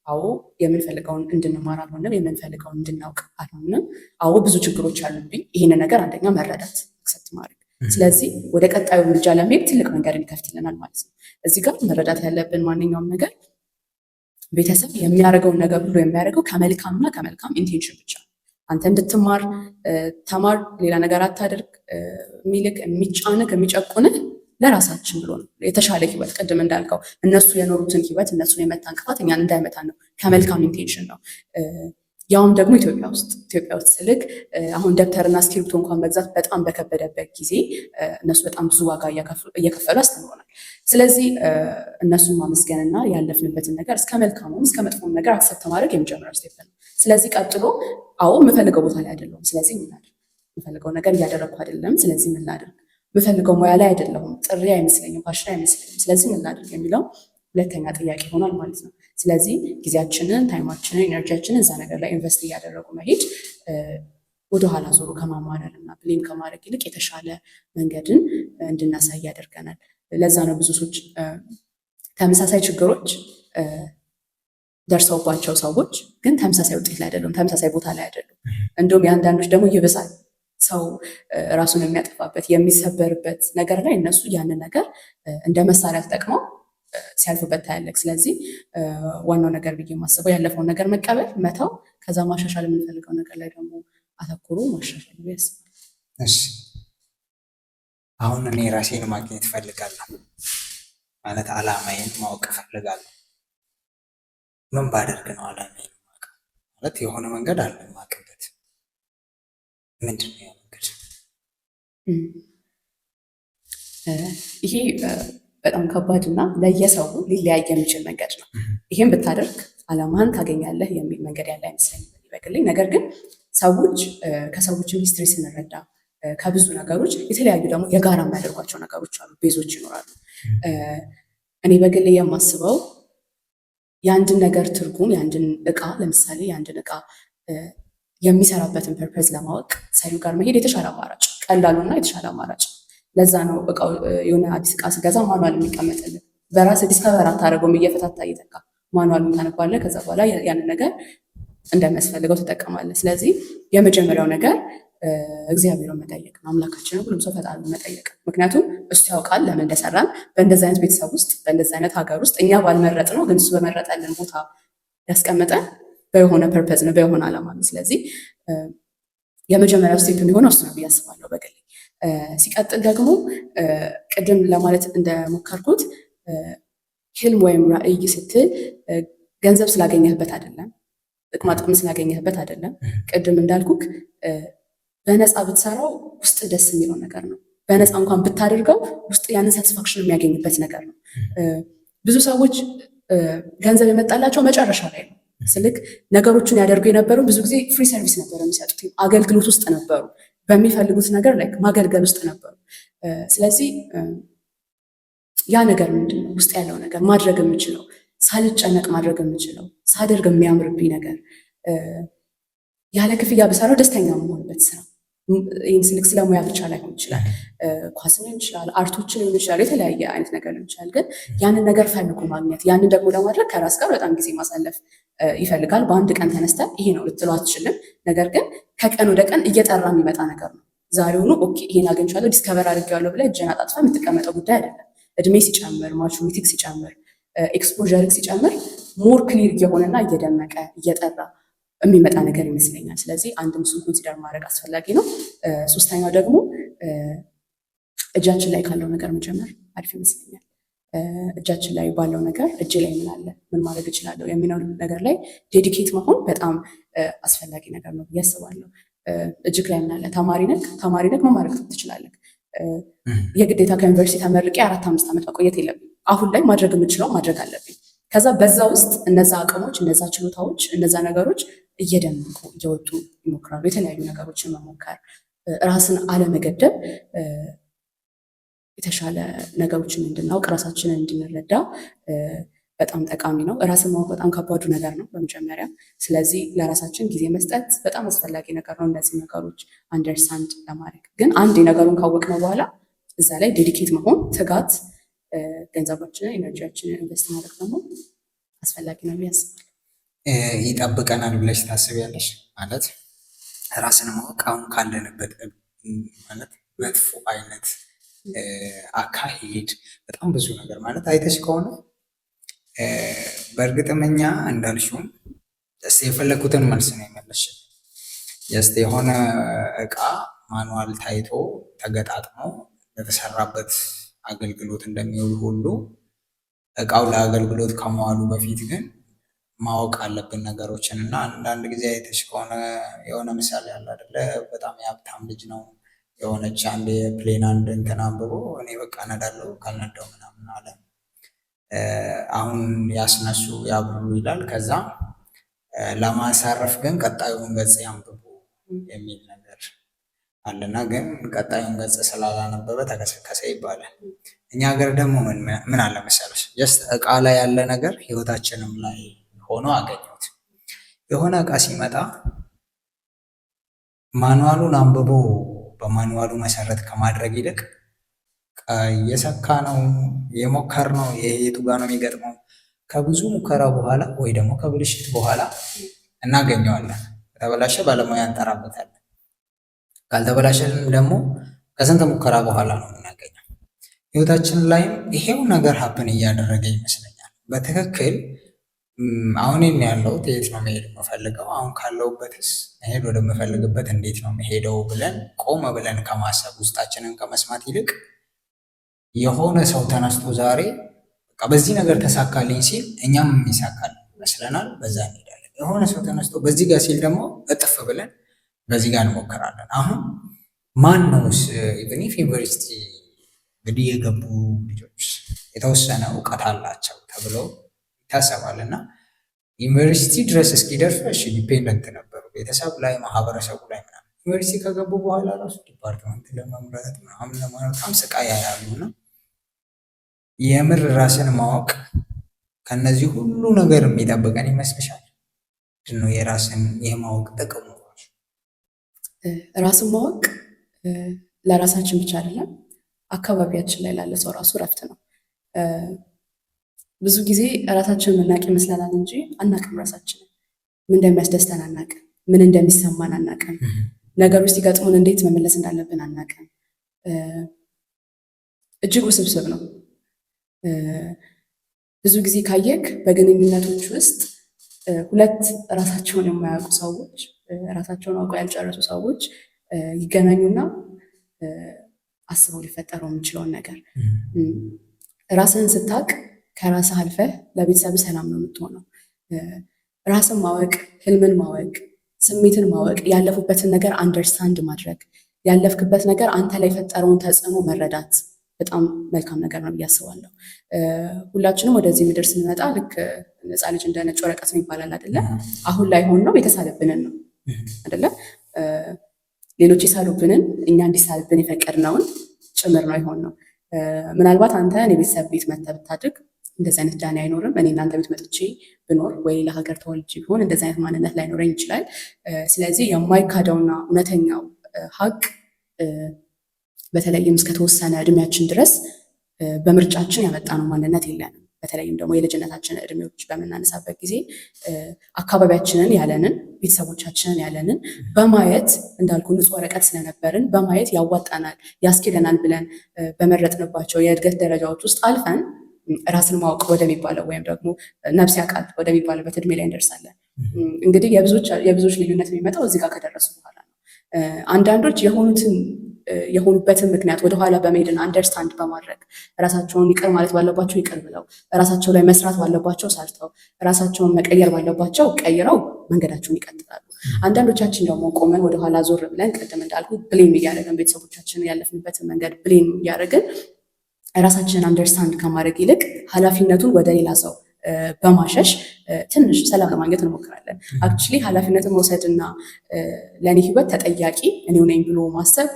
አዎ፣ የምንፈልገውን እንድንማር አልሆንም። የምንፈልገውን እንድናውቅ አልሆንም። አዎ፣ ብዙ ችግሮች አሉብኝ። ይህንን ነገር አንደኛ መረዳት፣ accept ማድረግ። ስለዚህ ወደ ቀጣዩ እርምጃ ለመሄድ ትልቅ መንገድን ይከፍትልናል ማለት ነው። እዚህ ጋር መረዳት ያለብን ማንኛውም ነገር ቤተሰብ የሚያደርገውን ነገር ሁሉ የሚያደርገው ከመልካምና ከመልካም intention ብቻ። አንተ እንድትማር ተማር፣ ሌላ ነገር አታደርግ የሚልክ፣ የሚጫንክ፣ የሚጨቁንህ ለራሳችን ብሎ ነው። የተሻለ ህይወት፣ ቅድም እንዳልከው እነሱ የኖሩትን ህይወት፣ እነሱን የመታ እንቅፋት እኛን እንዳይመታን ነው። ከመልካም intention ነው። ያውም ደግሞ ኢትዮጵያ ውስጥ ስልክ አሁን ደብተርና እስክሪብቶ እንኳን መግዛት በጣም በከበደበት ጊዜ እነሱ በጣም ብዙ ዋጋ እየከፈሉ አስተምሮናል። ስለዚህ እነሱን ማመስገንና ያለፍንበትን ነገር እስከ መልካሙም እስከ መጥፎም ነገር accept ማድረግ የመጀመሪያው step ነው። ስለዚህ ቀጥሎ አዎ፣ የምፈልገው ቦታ ላይ አይደለሁም። ስለዚህ ምን ላድርግ? የምፈልገው ነገር እያደረግኩ አይደለም። ስለዚህ ምን ላድርግ? የምፈልገው ሙያ ላይ አይደለሁም። ጥሪ አይመስለኝም፣ passion አይመስለኝም። ስለዚህ ምን ላድርግ የሚለው ሁለተኛ ጥያቄ ይሆናል ማለት ነው። ስለዚህ ጊዜያችንን፣ time ኣችንን፣ energy ያችንን እዛ ነገር ላይ invest እያደረጉ መሄድ ወደኋላ ዞሮ ከማማረር እና blame ከማድረግ ይልቅ የተሻለ መንገድን እንድናሳይ ያደርገናል። ለዛ ነው ብዙ ሰዎች ተመሳሳይ ችግሮች ደርሰውባቸው ሰዎች ግን ተመሳሳይ ውጤት ላይ አይደሉም፣ ተመሳሳይ ቦታ ላይ አይደሉም። እንዲሁም የአንዳንዶች ደግሞ ይብሳል። ሰው ራሱን የሚያጠፋበት፣ የሚሰበርበት ነገር ላይ እነሱ ያንን ነገር እንደ መሳሪያ ተጠቅመው ሲያልፉበት ታያለህ። ስለዚህ ዋናው ነገር ብዬ የማስበው ያለፈውን ነገር መቀበል፣ መተው፣ ከዛ ማሻሻል የምንፈልገው ነገር ላይ ደግሞ አተኩሮ ማሻሻል ብዬ አስባለሁ። እሺ፣ አሁን እኔ ራሴን ማግኘት እፈልጋለሁ፣ ማለት አላማዬን ማወቅ እፈልጋለሁ። ምን ባደርግ ነው አላማዬን የማውቀው? ማለት የሆነ መንገድ አለ የማውቅበት። ምንድን ነው ያ መንገድ? ይሄ በጣም ከባድ እና ለየሰው ሊለያይ የሚችል መንገድ ነው። ይሄን ብታደርግ አላማህን ታገኛለህ የሚል መንገድ ያለ አይመስለኝም በግሌ። ነገር ግን ሰዎች ከሰዎችም history ስንረዳ ከብዙ ነገሮች የተለያዩ ደግሞ የጋራ የሚያደርጓቸው ነገሮች አሉ፣ base ኦች ይኖራሉ። እኔ በግሌ የማስበው የአንድን ነገር ትርጉም፣ የአንድን እቃ፣ ለምሳሌ የአንድን እቃ የሚሰራበትን purpose ለማወቅ ሰሪው ጋር መሄድ የተሻለ አማራጭ፣ ቀላሉና የተሻለ አማራጭ። ለዛ ነው እቃው የሆነ አዲስ እቃ ስገዛ manual የሚቀመጥልን። በራስህ discover አታደርገውም፣ እየፈታታ እየተካ manual ኡን ታነባለህ። ከዛ በኋላ ያንን ነገር እንደሚያስፈልገው ትጠቀማለህ። ስለዚህ የመጀመሪያው ነገር እግዚአብሔርን መጠየቅ ነው። አምላካችንን፣ ሁሉም ሰው ፈጣሪ መጠየቅ። ምክንያቱም እሱ ያውቃል ለምን እንደሰራን። በእንደዚህ አይነት ቤተሰብ ውስጥ፣ በእንደዚህ አይነት ሀገር ውስጥ፣ እኛ ባልመረጥነው ግን እሱ በመረጠልን ቦታ ያስቀመጠን በየሆነ purpose ነው፣ በየሆነ ዓላማ ነው። ስለዚህ የመጀመሪያው step የሚሆነው እሱ ነው ብዬ አስባለሁ በግሌ። ሲቀጥል ደግሞ ቅድም ለማለት እንደሞከርኩት ህልም ወይም ራዕይ ስትል ገንዘብ ስላገኘህበት አይደለም፣ ጥቅማ ጥቅም ስላገኘህበት አይደለም። ቅድም እንዳልኩክ በነፃ ብትሰራው ውስጥ ደስ የሚለው ነገር ነው። በነፃ እንኳን ብታደርገው ውስጥ ያንን satisfaction የሚያገኝበት ነገር ነው። ብዙ ሰዎች ገንዘብ የመጣላቸው መጨረሻ ላይ ነው። ስልክ ነገሮችን ያደርጉ የነበሩ ብዙ ጊዜ free service ነበር የሚሰጡት፣ አገልግሎት ውስጥ ነበሩ፣ በሚፈልጉት ነገር ላይ ማገልገል ውስጥ ነበሩ። ስለዚህ ያ ነገር ምንድን ነው? ውስጥ ያለው ነገር፣ ማድረግ የምችለው፣ ሳልጨነቅ ማድረግ የምችለው፣ ሳደርግ የሚያምርብኝ ነገር፣ ያለ ክፍያ ብሰራው ደስተኛ የምሆንበት ስራ። ይህን ስልክ ስለ ሙያ ብቻ ላይሆን ይችላል። ኳስ ሊሆን ይችላል፣ art ኦችን ሊሆን ይችላል፣ የተለያየ አይነት ነገር ሊሆን ይችላል። ግን ያንን ነገር ፈልጎ ማግኘት፣ ያንን ደግሞ ለማድረግ ከራስ ጋር በጣም ጊዜ ማሳለፍ ይፈልጋል። በአንድ ቀን ተነስተህ ይሄ ነው ልትለው አትችልም። ነገር ግን ከቀን ወደ ቀን እየጠራ የሚመጣ ነገር ነው። ዛሬውኑ okay፣ ይሄን አግኝቻለሁ፣ discover አድርጌዋለሁ ብለህ እጅን አጣጥፈህ የምትቀመጠው ጉዳይ አይደለም። እድሜ ሲጨምር፣ maturity ሲጨምር፣ exposure ሲጨምር more clear እየሆነና እየደመቀ እየጠራ የሚመጣ ነገር ይመስለኛል። ስለዚህ አንድም እሱን consider ማድረግ አስፈላጊ ነው። ሶስተኛው ደግሞ እጃችን ላይ ካለው ነገር መጀመር አሪፍ ይመስለኛል። እጃችን ላይ ባለው ነገር፣ እጄ ላይ ምን አለ፣ ምን ማድረግ እችላለሁ የሚለው ነገር ላይ dedicate መሆን በጣም አስፈላጊ ነገር ነው ብዬ አስባለሁ። እጅህ ላይ ምን አለ? ተማሪ ነህ፣ ተማሪ ነህ፣ ምን ማድረግ ትችላለህ? የግዴታ ከዩኒቨርሲቲ ተመርቄ 4-5 ዓመት መቆየት የለብኝም። አሁን ላይ ማድረግ የምችለው ማድረግ አለብኝ። ከዛ በዛ ውስጥ እነዛ አቅሞች፣ እነዛ ችሎታዎች፣ እነዛ ነገሮች እየደመቁ እየወጡ ይሞክራሉ። የተለያዩ ነገሮችን መሞከር፣ ራስን አለመገደብ የተሻለ ነገሮችን እንድናውቅ፣ ራሳችንን እንድንረዳ በጣም ጠቃሚ ነው። ራስን ማወቅ በጣም ከባዱ ነገር ነው በመጀመሪያ። ስለዚህ ለራሳችን ጊዜ መስጠት በጣም አስፈላጊ ነገር ነው። እነዚህ ነገሮች understand ለማድረግ ግን አንድ ነገሩን ካወቅነው በኋላ እዛ ላይ dedicate መሆን፣ ትጋት፣ ገንዘባችንን፣ energy ያችንን invest ማድረግ ደግሞ አስፈላጊ ነው ብዬ አስባለሁ። ይጠብቀናል ብለሽ ታስቢያለሽ? ማለት ራስን ማወቅ አሁን ካለንበት ማለት መጥፎ አይነት አካሄድ፣ በጣም ብዙ ነገር ማለት አይተሽ ከሆነ፣ በእርግጥም እኛ እንዳልሽውም just የፈለኩትን መልስ ነው የመለስሽው። Just የሆነ እቃ manual ታይቶ ተገጣጥሞ ለተሰራበት አገልግሎት እንደሚውል ሁሉ እቃው ለአገልግሎት ከመዋሉ በፊት ግን ማወቅ አለብን ነገሮችን። እና አንዳንድ ጊዜ አይተሽ ከሆነ የሆነ ምሳሌ አለ አይደለ? በጣም የሀብታም ልጅ ነው፣ የሆነች አንድ የ plane አንድ እንትን አንብቦ እኔ በቃ እነዳለሁ ካልነዳው ምናምን አለ። አሁን ያስነሱ ያብሩ ይላል። ከዛ ለማሳረፍ ግን ቀጣዩን ገጽ ያንብቡ የሚል ነገር አለና ግን ቀጣዩን ገጽ ስላላነበበ ተከሰከሰ ይባላል። እኛ ሀገር ደግሞ ምን አለ መሰለሽ፣ just እቃ ላይ ያለ ነገር ህይወታችንም ላይ ሆኖ አገኘሁት። የሆነ እቃ ሲመጣ manual ኡን አንብቦ በ manual ኡ መሰረት ከማድረግ ይልቅ እየሰካ ነው የሞከር ነው የቱ ጋር ነው የሚገጥመው፣ ከብዙ ሙከራ በኋላ ወይ ደግሞ ከብልሽት በኋላ እናገኘዋለን። ከተበላሸ ባለሙያ እንጠራበታለን። ካልተበላሸንም ደግሞ ከስንት ሙከራ በኋላ ነው የምናገኘው። ህይወታችን ላይም ይሄው ነገር happen እያደረገ ይመስለኛል። በትክክል አሁን ያለሁት የት ነው መሄድ የምፈልገው፣ አሁን ካለሁበትስ መሄድ ወደምፈልግበት እንዴት ነው መሄደው ብለን ቆመ ብለን ከማሰብ፣ ውስጣችንን ከመስማት ይልቅ የሆነ ሰው ተነስቶ ዛሬ በቃ በዚህ ነገር ተሳካልኝ ሲል እኛም የሚሳካል ይመስለናል፣ በዛ እንሄዳለን። የሆነ ሰው ተነስቶ በዚህ ጋር ሲል ደግሞ እጥፍ ብለን በዚህ ጋር እንሞክራለን። አሁን ማን ነው even if ዩኒቨርሲቲ እንግዲህ የገቡ ልጆች የተወሰነ እውቀት አላቸው ተብሎ ይታሰባል እና ዩኒቨርሲቲ ድረስ እስኪደርሱ እሺ dependent ነበሩ ቤተሰብ ላይ፣ ማህበረሰቡ ላይ ምናምን። ዩኒቨርሲቲ ከገቡ በኋላ ራሱ department ለመምረጥ ምናምን ለማለት በጣም ስቃይ ያያሉ። እና የምር ራስን ማወቅ ከነዚህ ሁሉ ነገር የሚጠብቀን ይመስልሻል? ምንድን ነው የራስን የማወቅ ጥቅሙ? ራስን ማወቅ ለራሳችን ብቻ አይደለም፣ አካባቢያችን ላይ ላለ ሰው ራሱ እረፍት ነው። ብዙ ጊዜ ራሳችንን የምናውቅ ይመስለናል እንጂ አናውቅም። ራሳችንን፣ ምን እንደሚያስደስተን አናውቅም። ምን እንደሚሰማን አናውቅም። ነገሮች ሲገጥሙን እንዴት መመለስ እንዳለብን አናውቅም። እጅግ ውስብስብ ነው። ብዙ ጊዜ ካየክ በግንኙነቶች ውስጥ ሁለት ራሳቸውን የማያውቁ ሰዎች፣ ራሳቸውን አውቀው ያልጨረሱ ሰዎች ይገናኙና አስበው ሊፈጠረው የሚችለውን ነገር። ራስህን ስታውቅ ከራስህ አልፈህ ለቤተሰብ ሰላም ነው የምትሆነው። ራስን ማወቅ፣ ህልምን ማወቅ፣ ስሜትን ማወቅ፣ ያለፉበትን ነገር understand ማድረግ፣ ያለፍክበት ነገር አንተ ላይ የፈጠረውን ተጽዕኖ መረዳት በጣም መልካም ነገር ነው ብዬ አስባለሁ። ሁላችንም ወደዚህ ምድር ስንመጣ ልክ ነፃ ልጅ እንደ ነጭ ወረቀት ነው ይባላል አይደለ? አሁን ላይ ሆን ነው የተሳለብንን ነው አይደለ? ሌሎች የሳሉብንን፣ እኛ እንዲሳልብን የፈቀድነውን ጭምር ነው የሆን ነው። ምናልባት አንተ እኔ ቤተሰብ ቤት መተህ ብታድግ እንደዚህ አይነት ዳኒ አይኖርም። እኔ እናንተ ቤት መጥቼ ብኖር ወይ ሌላ ሀገር ተወልጄ ቢሆን እንደዚህ አይነት ማንነት ላይኖረኝ ይችላል። ስለዚህ የማይካደውና እውነተኛው ሀቅ በተለይም እስከተወሰነ እድሜያችን ድረስ በምርጫችን ያመጣነው ማንነት የለንም። በተለይም ደግሞ የልጅነታችን እድሜዎች በምናነሳበት ጊዜ አካባቢያችንን ያለንን፣ ቤተሰቦቻችንን ያለንን በማየት፣ እንዳልኩ ንጹህ ወረቀት ስለነበርን በማየት ያዋጣናል፣ ያስኬደናል ብለን በመረጥንባቸው የእድገት ደረጃዎች ውስጥ አልፈን ራስን ማወቅ ወደሚባለው ወይም ደግሞ ነፍስ ያውቃል ወደሚባልበት እድሜ ላይ እንደርሳለን። እንግዲህ የብዙዎች ልዩነት የሚመጣው እዚህ ጋር ከደረሱ በኋላ ነው። አንዳንዶች የሆኑትን የሆኑበትን ምክንያት ወደኋላ በመሄድና understand በማድረግ፣ ራሳቸውን ይቅር ማለት ባለባቸው ይቅር ብለው፣ ራሳቸው ላይ መስራት ባለባቸው ሰርተው፣ ራሳቸውን መቀየር ባለባቸው ቀይረው መንገዳቸውን ይቀጥላሉ። አንዳንዶቻችን ደግሞ ቆመን ወደኋላ ዞር ብለን ቅድም እንዳልኩ blame እያደረግን፣ ቤተሰቦቻችንን፣ ያለፍንበትን መንገድ blame እያደረግን፣ ራሳችንን understand ከማድረግ ይልቅ ኃላፊነቱን ወደ ሌላ ሰው በማሸሽ ትንሽ ሰላም ለማግኘት እንሞክራለን። Actually ኃላፊነትን መውሰድና ለእኔ ህይወት ተጠያቂ እኔው ነኝ ብሎ ማሰብ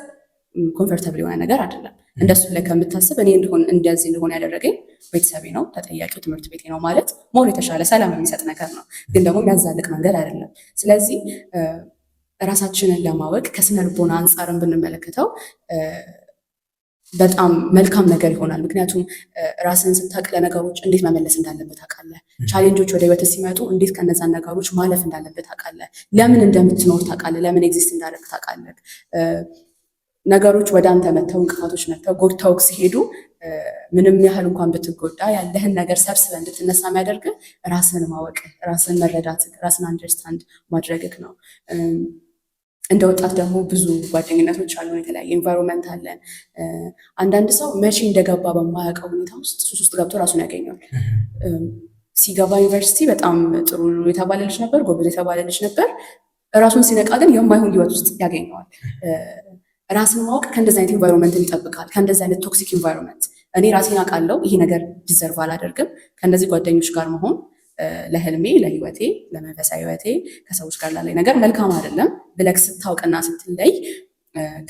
comfortable የሆነ ነገር አይደለም። እንደሱ ብለህ ከምታስብ እኔ እንደሆን እንደዚህ እንደሆነ ያደረገኝ ቤተሰቤ ነው፣ ተጠያቂው ትምህርት ቤቴ ነው ማለት more የተሻለ ሰላም የሚሰጥ ነገር ነው። ግን ደግሞ የሚያዛልቅ መንገድ አይደለም። ስለዚህ ራሳችንን ለማወቅ ከስነ ልቦና አንጻርን ብንመለከተው በጣም መልካም ነገር ይሆናል። ምክንያቱም ራስን ስታውቅ ለነገሮች እንዴት መመለስ እንዳለበት ታውቃለህ። Challenge ኦች ወደ ህይወት ሲመጡ እንዴት ከነዛን ነገሮች ማለፍ እንዳለበት ታውቃለህ። ለምን እንደምትኖር ታውቃለህ። ለምን exist እንዳደረግ ታውቃለህ። ነገሮች ወደ አንተ መጥተው፣ እንቅፋቶች መጥተው ጎድተውክ ሲሄዱ ምንም ያህል እንኳን ብትጎዳ ያለህን ነገር ሰብስበህ እንድትነሳ የሚያደርግህ ራስን ማወቅ፣ ራስን መረዳት፣ ራስን understand ማድረግህ ነው። እንደ ወጣት ደግሞ ብዙ ጓደኝነቶች አሉን፣ የተለያየ environment አለን። አንዳንድ ሰው መቼ እንደገባ በማያውቀው ሁኔታ ውስጥ ሱስ ውስጥ ገብቶ ራሱን ያገኘዋል። ሲገባ ዩኒቨርሲቲ በጣም ጥሩ የተባለ ልጅ ነበር፣ ጎበዝ የተባለ ልጅ ነበር። ራሱን ሲነቃ ግን የማይሆን ህይወት ውስጥ ያገኘዋል። ራስን ማወቅ ከእንደዚህ አይነት environment ን ይጠብቃል። ከእንደዚህ አይነት toxic environment። እኔ ራሴን አውቃለሁ፣ ይሄ ነገር deserve አላደርግም፣ ከእነዚህ ጓደኞች ጋር መሆን ለህልሜ፣ ለህይወቴ፣ ለመንፈሳዊ ህይወቴ፣ ከሰዎች ጋር ላለኝ ነገር መልካም አይደለም ብለህ ስታውቅና ስትለይ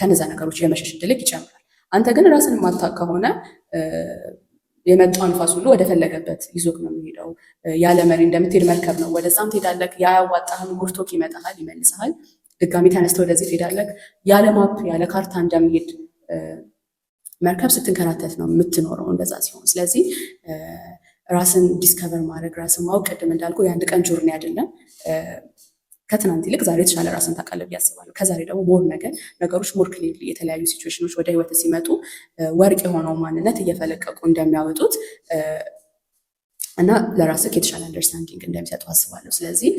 ከነዛ ነገሮች የመሸሽ እድልህ ይጨምራል። አንተ ግን ራስን የማታውቅ ከሆነ የመጣው ንፋስ ሁሉ ወደ ፈለገበት ይዞክ ነው የሚሄደው። ያለ መሪ እንደምትሄድ መርከብ ነው። ወደዛም ትሄዳለህ፣ ያያዋጣህን ጎድቶክ ይመጣሃል፣ ይመልስሃል። ድጋሚ ተነስተህ ወደዚህ ትሄዳለህ። ያለ map፣ ያለ ካርታ እንደሚሄድ መርከብ ስትንከራተት ነው የምትኖረው እንደዛ ሲሆን። ስለዚህ ራስን discover ማድረግ፣ ራስን ማወቅ ቅድም እንዳልኩ የአንድ ቀን journey አይደለም። ከትናንት ይልቅ ዛሬ የተሻለ ራስን ታውቃለህ ብዬ አስባለሁ። ከዛሬ ደግሞ more ነገር ነገሮች more clearly፣ የተለያዩ situation ኖች ወደ ህይወት ሲመጡ ወርቅ የሆነው ማንነት እየፈለቀቁ እንደሚያወጡት እና ለራስህ የተሻለ understanding እንደሚሰጡ አስባለሁ። ስለዚህ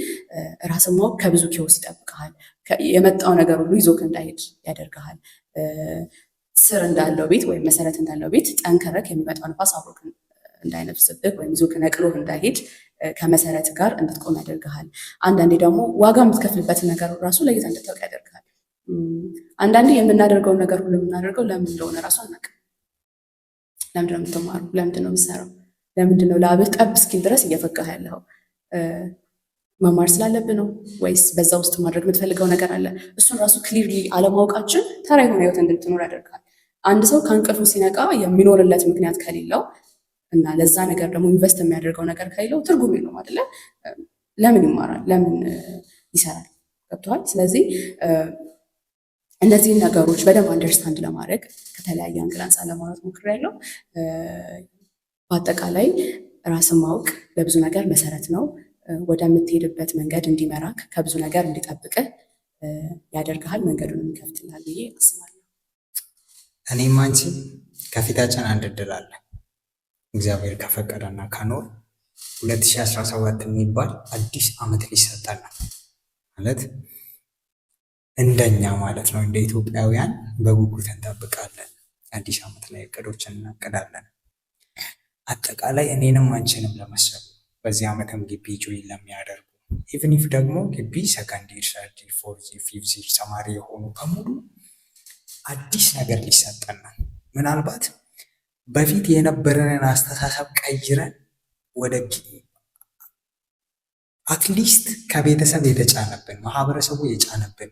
ራስን ማወቅ ከብዙ chaos ይጠብቅሃል። የመጣው ነገር ሁሉ ይዞክ እንዳይሄድ ያደርግሃል። ስር እንዳለው ቤት ወይም መሰረት እንዳለው ቤት ጠንከረክ የሚመጣው ንፋስ አብሮክ እንዳይነፍስብህ ወይም ይዞክ ነቅሎህ እንዳይሄድ ከመሰረት ጋር እንድትቆም ያደርግሃል። አንዳንዴ ደግሞ ዋጋ የምትከፍልበትን ነገር ራሱ ለይተህ እንድታውቅ ያደርግሃል። አንዳንዴ የምናደርገውን ነገር ሁሉ የምናደርገው ለምን እንደሆነ ራሱ አናውቅም። ለምንድን ነው የምትማረው? ለምንድን ነው የምትሰራው? ለምንድን ነው ላብህ ጠብ እስኪል ድረስ እየፈጋህ ያለኸው? መማር ስላለብህ ነው ወይስ በዛ ውስጥ ማድረግ የምትፈልገው ነገር አለ? እሱን ራሱ clearly አለማወቃችን ተራ የሆነ ህይወት እንድትኖር ያደርጋል። አንድ ሰው ከእንቅልፉ ሲነቃ የሚኖርለት ምክንያት ከሌለው እና ለዛ ነገር ደግሞ invest የሚያደርገው ነገር ከሌለው ትርጉም የለውም አይደለ? ለምን ይማራል? ለምን ይሰራል? ገብቶሃል? ስለዚህ እነዚህን ነገሮች በደንብ understand ለማድረግ ከተለያየ angle አንጻር ለማውራት ሞክሬያለሁ። በአጠቃላይ ራስን ማወቅ ለብዙ ነገር መሰረት ነው። ወደምትሄድበት መንገድ እንዲመራክ፣ ከብዙ ነገር እንዲጠብቅህ ያደርግሃል፣ መንገዱን ይከፍትልሃል ብዬ አስባለሁ። እኔም አንቺ ከፊታችን አንድ እድል አለ። እግዚአብሔር ከፈቀደና ከኖር 2017 የሚባል አዲስ ዓመት ሊሰጠን ነው ማለት እንደኛ ማለት ነው። እንደ ኢትዮጵያውያን በጉጉት እንጠብቃለን። አዲስ ዓመት ላይ እቅዶችን እናቅዳለን። አጠቃላይ እኔንም አንቺንም ለመሰሉ በዚህ ዓመትም ግቢ join ለሚያደርጉ፣ even if ደግሞ ግቢ second year፣ third year፣ fourth year፣ fifth year ተማሪ የሆኑ በሙሉ አዲስ ነገር ሊሰጠን ነው። ምናልባት በፊት የነበረንን አስተሳሰብ ቀይረን ወደ at least ከቤተሰብ የተጫነብን፣ ማህበረሰቡ የጫነብን፣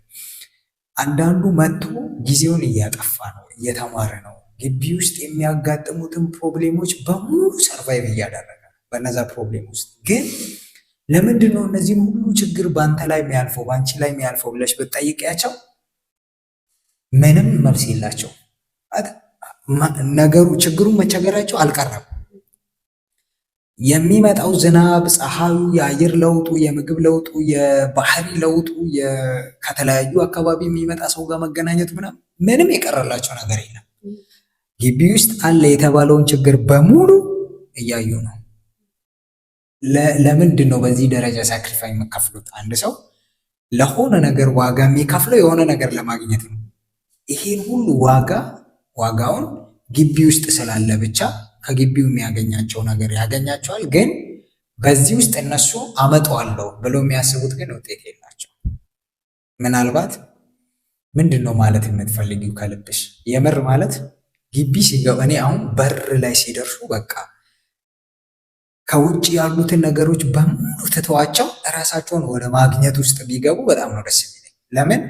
አንዳንዱ መጥቶ ጊዜውን እያጠፋ ነው፣ እየተማረ ነው። ግቢ ውስጥ የሚያጋጥሙትን problem ኦች በሙሉ survive እያደረገ ነው። በነዛ problem ውስጥ ግን ለምንድን ነው እነዚህን ሁሉ ችግር በአንተ ላይ የሚያልፈው፣ በአንቺ ላይ የሚያልፈው ብለሽ ብትጠይቂያቸው ምንም መልስ የላቸው። ነገሩ ችግሩን መቸገራቸው አልቀረም። የሚመጣው ዝናብ፣ ፀሐዩ፣ የአየር ለውጡ፣ የምግብ ለውጡ፣ የባህሪ ለውጡ፣ ከተለያዩ አካባቢ የሚመጣ ሰው ጋር መገናኘቱ ምናምን ምንም የቀረላቸው ነገር የለም። ግቢ ውስጥ አለ የተባለውን ችግር በሙሉ እያዩ ነው። ለምንድን ነው በዚህ ደረጃ sacrifice የምከፍሉት? አንድ ሰው ለሆነ ነገር ዋጋ የሚከፍለው የሆነ ነገር ለማግኘት ነው። ይሄን ሁሉ ዋጋውን ግቢ ውስጥ ስላለ ብቻ ከግቢው የሚያገኛቸው ነገር ያገኛቸዋል። ግን በዚህ ውስጥ እነሱ አመጣዋለሁ ብለው የሚያስቡት ግን ውጤት የላቸው። ምናልባት ምንድን ነው ማለት የምትፈልጊው ከልብሽ የምር ማለት ግቢ ሲገቡ እኔ አሁን በር ላይ ሲደርሱ በቃ ከውጭ ያሉትን ነገሮች በሙሉ ትተዋቸው እራሳቸውን ወደ ማግኘት ውስጥ ቢገቡ በጣም ነው ደስ የሚለኝ። ለምን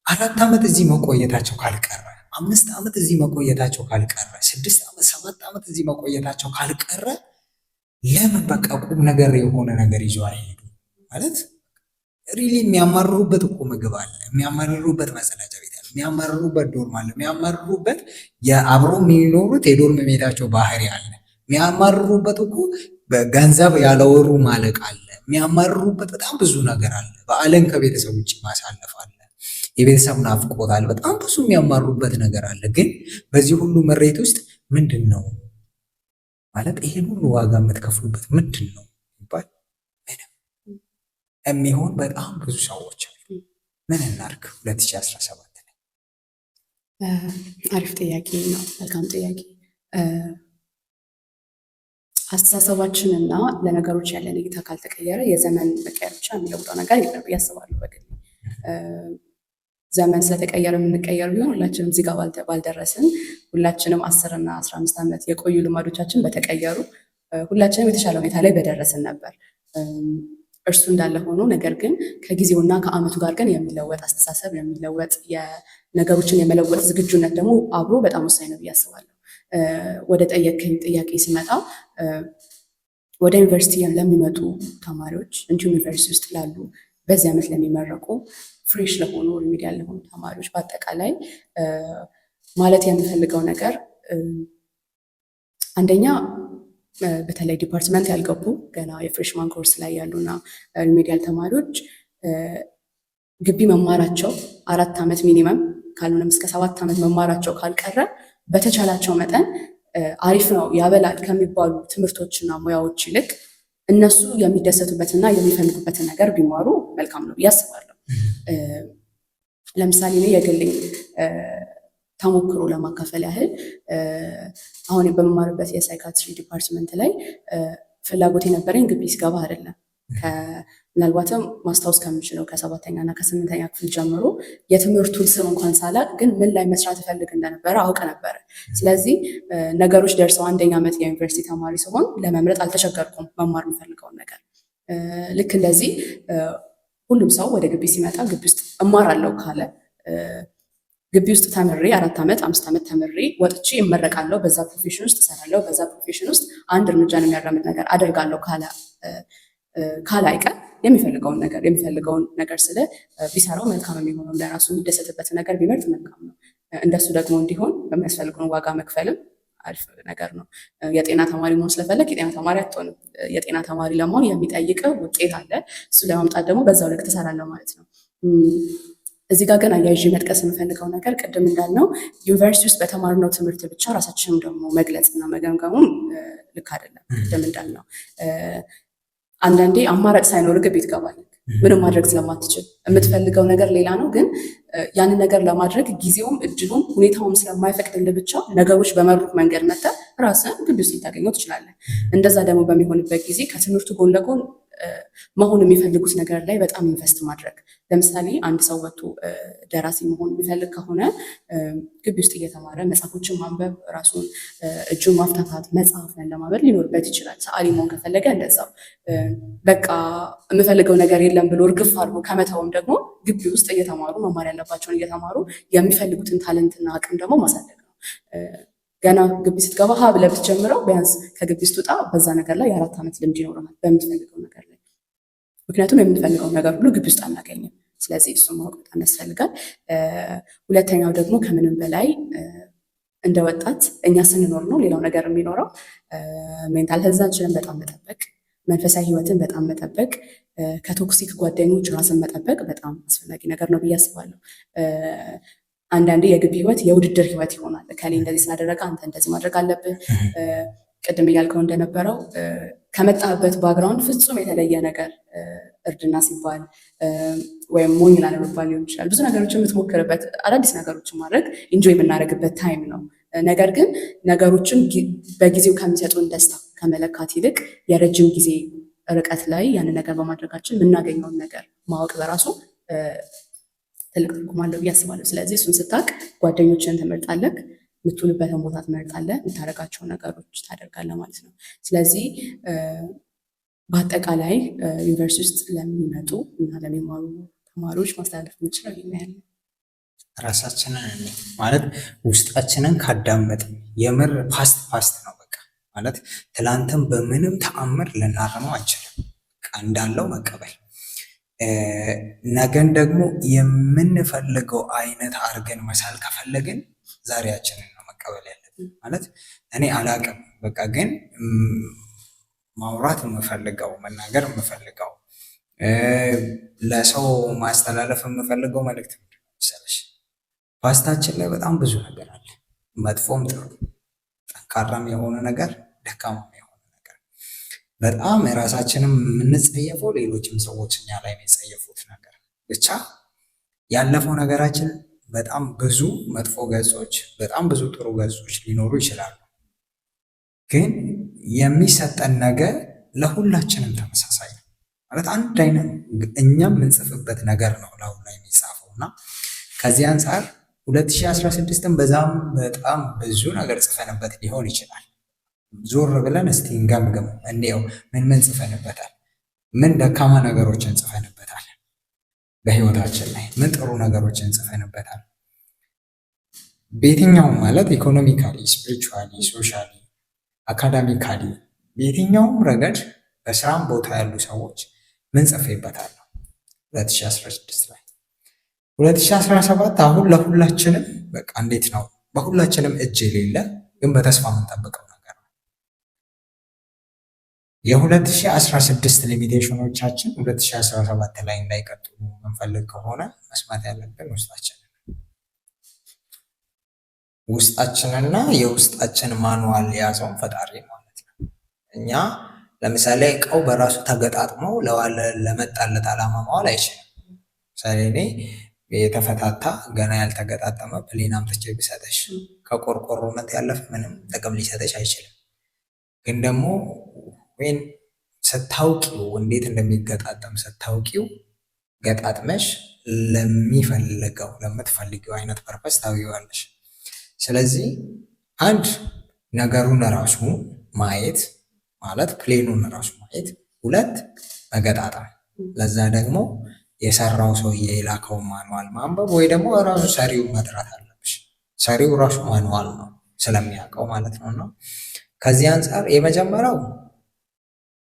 4 ዓመት እዚህ መቆየታቸው ካልቀረ፣ 5 ዓመት እዚህ መቆየታቸው ካልቀረ፣ 6 ዓመት 7 ዓመት እዚህ መቆየታቸው ካልቀረ ለምን በቃ ቁም ነገር የሆነ ነገር ይዘው አይሄዱ? ማለት really የሚያማርሩበት እኮ ምግብ አለ፣ የሚያማርሩበት መጸዳጃ ቤት አለ፣ የሚያማርሩበት dorm አለ፣ የሚያማርሩበት የአብሮ የሚኖሩት የ dorm mate ኣቸው ባህሪ አለ፣ የሚያማርሩበት እኮ ገንዘብ ያለወሩ ማለቅ አለ፣ የሚያማርሩበት በጣም ብዙ ነገር አለ። በዓልን ከቤተሰብ ውጭ ማሳለፍ አለ፣ የቤተሰብ ናፍቆት አለ። በጣም ብዙ የሚያማርሩበት ነገር አለ። ግን በዚህ ሁሉ ምሬት ውስጥ ምንድን ነው ማለት ይሄን ሁሉ ዋጋ የምትከፍሉበት ምንድን ነው ይባል ምንም የሚሆን በጣም ብዙ ሰዎች አሉ። ምን እናድርግ? 2017 ላይ። አሪፍ ጥያቄ ነው። መልካም ጥያቄ። አስተሳሰባችንና ለነገሮች ያለን እይታ ካልተቀየረ የዘመን መቀየር ብቻ የሚለውጠው ነገር የለም ብዬ አስባለሁ። በግሌ ዘመን ስለተቀየረ የምንቀየር ቢሆን ሁላችንም እዚህ ጋር ባልደረስን፣ ሁላችንም 10 እና 15 ዓመት የቆዩ ልማዶቻችን በተቀየሩ፣ ሁላችንም የተሻለ ሁኔታ ላይ በደረስን ነበር። እርሱ እንዳለ ሆኖ ነገር ግን ከጊዜውና ከዓመቱ ጋር ግን የሚለወጥ አስተሳሰብ፣ የሚለወጥ የነገሮችን የመለወጥ ዝግጁነት ደግሞ አብሮ በጣም ወሳኝ ነው ብዬ አስባለሁ። ወደ ጠየቅከኝ ጥያቄ ስመጣ ወደ ዩኒቨርሲቲ ለሚመጡ ተማሪዎች እንዲሁም ዩኒቨርሲቲ ውስጥ ላሉ በዚህ ዓመት ለሚመረቁ fresh ለሆኑ remedial ለሆኑ ተማሪዎች በአጠቃላይ ማለት የምፈልገው ነገር አንደኛ በተለይ department ያልገቡ ገና የ freshman course ላይ ያሉና remedial ተማሪዎች ግቢ መማራቸው 4 ዓመት minimum ካልሆነም እስከ 7 ዓመት መማራቸው ካልቀረ በተቻላቸው መጠን አሪፍ ነው ያበላል ከሚባሉ ትምህርቶችና ሙያዎች ይልቅ እነሱ የሚደሰቱበትና የሚፈልጉበትን ነገር ቢማሩ መልካም ነው ብዬ አስባለሁ። ለምሳሌ እኔ የግሌን ተሞክሮ ለማካፈል ያህል አሁን በምማርበት የ psychiatry department ላይ ፍላጎት የነበረኝ ግቢ ስገባ አይደለም። ምናልባትም ማስታወስ ከምችለው ከሰባተኛ እና ከስምንተኛ ክፍል ጀምሮ የትምህርቱን ስም እንኳን ሳላቅ ግን ምን ላይ መስራት እፈልግ እንደነበረ አውቅ ነበረ። ስለዚህ ነገሮች ደርሰው አንደኛ ዓመት የዩኒቨርሲቲ ተማሪ ስሆን ለመምረጥ አልተቸገርኩም መማር የምፈልገውን ነገር። ልክ እንደዚህ ሁሉም ሰው ወደ ግቢ ሲመጣ ግቢ ውስጥ እማራለሁ ካለ ግቢ ውስጥ ተምሬ 4 ዓመት 5 ዓመት ተምሬ ወጥቼ እመረቃለሁ፣ በዛ profession ውስጥ እሰራለሁ፣ በዛ profession ውስጥ አንድ እርምጃን የሚያራምድ ነገር አደርጋለሁ ካለ አይቀር የሚፈልገውን ነገር ስለ ቢሰራው መልካም የሚሆነው ለራሱ የሚደሰትበትን ነገር ቢመርጥ መልካም ነው። እንደሱ ደግሞ እንዲሆን በሚያስፈልገውን ዋጋ መክፈልም አሪፍ ነገር ነው። የጤና ተማሪ መሆን ስለፈለግ የጤና ተማሪ አትሆንም። የጤና ተማሪ ለመሆን የሚጠይቅ ውጤት አለ። እሱ ለማምጣት ደግሞ በዛው ልክ ትሰራለህ ማለት ነው። እዚህ ጋር ግን አያይዤ መጥቀስ የምፈልገው ነገር ቅድም እንዳልነው ዩኒቨርሲቲ ውስጥ በተማርነው ትምህርት ብቻ ራሳችንን ደግሞ መግለጽና መገምገሙም ልክ አይደለም። ቅድም እንዳልነው አንዳንዴ አማራጭ ሳይኖር ግቢ ትገባለህ። ምንም ማድረግ ስለማትችል የምትፈልገው ነገር ሌላ ነው፣ ግን ያንን ነገር ለማድረግ ጊዜውም እድሉም ሁኔታውም ስለማይፈቅድልህ ብቻ ነገሮች በመሩት መንገድ መጥተህ ራስህን ግቢ ውስጥ ልታገኘው ትችላለህ። እንደዛ ደግሞ በሚሆንበት ጊዜ ከትምህርቱ ጎን ለጎን መሆን የሚፈልጉት ነገር ላይ በጣም invest ማድረግ። ለምሳሌ አንድ ሰው ወጥቶ ደራሲ መሆን የሚፈልግ ከሆነ ግቢ ውስጥ እየተማረ መጽሐፎችን ማንበብ፣ ራሱን እጁን ማፍታታት፣ መጽሐፍ መለማመድ ሊኖርበት ይችላል። ሰዓሊ መሆን ከፈለገ እንደዛው። በቃ የምፈልገው ነገር የለም ብሎ እርግፍ አድርጎ ከመተውም ደግሞ ግቢ ውስጥ እየተማሩ መማር ያለባቸውን እየተማሩ የሚፈልጉትን talent ና አቅም ደግሞ ማሳደግ ነው። ገና ግቢ ስትገባ ሀ ብለህ ብትጀምረው ቢያንስ ከግቢ ስትወጣ በዛ ነገር ላይ የ4 ዓመት ልምድ ይኖረናል በምትፈልገው ነገር ላይ። ምክንያቱም የምንፈልገው ነገር ሁሉ ግቢ ውስጥ አናገኝም። ስለዚህ እሱን ማወቅ በጣም ያስፈልጋል። ሁለተኛው ደግሞ ከምንም በላይ እንደ ወጣት እኛ ስንኖር ነው ሌላው ነገር የሚኖረው። Mental health ኣችንን በጣም መጠበቅ፣ መንፈሳዊ ህይወትን በጣም መጠበቅ፣ ከ toxic ጓደኞች ራስን መጠበቅ በጣም አስፈላጊ ነገር ነው ብዬ አስባለሁ። አንዳንዴ የግቢ ህይወት የውድድር ህይወት ይሆናል። እከሌ እንደዚህ ስላደረገ አንተ እንደዚህ ማድረግ አለብህ። ቅድም እያልከው እንደነበረው ከመጣበት background ፍጹም የተለየ ነገር እርድና ሲባል ወይም ሞኝ ላለመባል ሊሆን ይችላል። ብዙ ነገሮችን የምትሞክርበት፣ አዳዲስ ነገሮችን ማድረግ enjoy የምናደርግበት time ነው። ነገር ግን ነገሮችን በጊዜው ከሚሰጡን ደስታ ከመለካት ይልቅ የረጅም ጊዜ ርቀት ላይ ያንን ነገር በማድረጋችን የምናገኘውን ነገር ማወቅ በራሱ ትልቅ ትርጉም አለው ብዬ አስባለሁ። ስለዚህ እሱን ስታውቅ ጓደኞችን ትመርጣለህ፣ የምትውልበትን ቦታ ትመርጣለህ፣ የምታደርጋቸውን ነገሮች ታደርጋለህ ማለት ነው። ስለዚህ በአጠቃላይ ዩኒቨርሲቲ ውስጥ ለሚመጡ እና ለሚማሩ ተማሪዎች ማስተላለፍ የምችለው ይሄን። ራሳችንን ማለት ውስጣችንን ካዳመጥን የምር past past ነው፣ በቃ ማለት ትላንትን በምንም ተአምር ልናርመው አንችልም። በቃ እንዳለው መቀበል፣ ነገን ደግሞ የምንፈልገው አይነት አድርገን መሳል ከፈለግን ዛሬያችንን ነው መቀበል ያለብን። ማለት እኔ አላቅም፣ በቃ ግን ማውራት የምፈልገው፣ መናገር የምፈልገው፣ ለሰው ማስተላለፍ የምፈልገው መልእክት ምንድን ነው መሰለሽ? Past ኣችን ላይ በጣም ብዙ ነገር አለ። መጥፎም ጥሩ፣ ጠንካራም የሆነ ነገር፣ ደካማም የሆነ ነገር፣ በጣም ራሳችንም የምንጸየፈው፣ ሌሎችም ሰዎች እኛ ላይ የሚጸየፉት ነገር፣ ብቻ ያለፈው ነገራችን በጣም ብዙ መጥፎ ገጾች፣ በጣም ብዙ ጥሩ ገጾች ሊኖሩ ይችላሉ። ግን የሚሰጠን ነገር ለሁላችንም ተመሳሳይ ነው። ማለት አንድ አይነት እኛም የምንጽፍበት ነገር ነው ለአሁን ላይ የሚጻፈው። እና ከዚህ አንጻር 2016ን በዛም በጣም ብዙ ነገር ጽፈንበት ሊሆን ይችላል። ዞር ብለን እስቲ እንገምግም፣ እንየው፣ ምን ምን ጽፈንበታል፣ ምን ደካማ ነገሮችን ጽፈንበታል፣ በህይወታችን ላይ ምን ጥሩ ነገሮችን ጽፈንበታል። በየትኛውም ማለት economically፣ spiritually፣ socially፣ academically በየትኛውም ረገድ በስራም ቦታ ያሉ ሰዎች ምን ጽፌበታለሁ 2016 ላይ? 2017 አሁን ለሁላችንም በቃ እንዴት ነው በሁላችንም እጅ የሌለ ግን በተስፋ የምንጠብቀው ነገር ነው። የ2016 limitation ኦቻችን 2017 ላይ እንዳይቀጥሉ የምንፈልግ ከሆነ መስማት ያለብን ውስጣችንን፣ ውስጣችንና የውስጣችን manual የያዘውን ፈጣሪ ማለት ነው። እኛ ለምሳሌ እቃው በራሱ ተገጣጥሞ ለዋለ ለመጣለት ዓላማ ማዋል አይችልም። ለምሳሌ እኔ የተፈታታ ገና ያልተገጣጠመ plane አምጥቼ ብሰጠሽ ከቆርቆሮነት ያለፈ ምንም ጥቅም ሊሰጠሽ አይችልም። ግን ደግሞ ወይን ስታውቂው፣ እንዴት እንደሚገጣጠም ስታውቂው ገጣጥመሽ ለሚፈልገው ለምትፈልጊው አይነት purpose ታውዪዋለሽ። ስለዚህ አንድ ነገሩን ራሱ ማየት ማለት plane ኑን ራሱ ማየት፣ ሁለት መገጣጠም፣ ለዛ ደግሞ የሰራው ሰውዬ የላከውን manual ማንበብ ወይ ደግሞ ራሱ ሰሪውን መጥራት አለብሽ። ሰሪው ራሱ manual ነው ስለሚያውቀው ማለት ነው። እና ከዚህ አንጻር የመጀመሪያው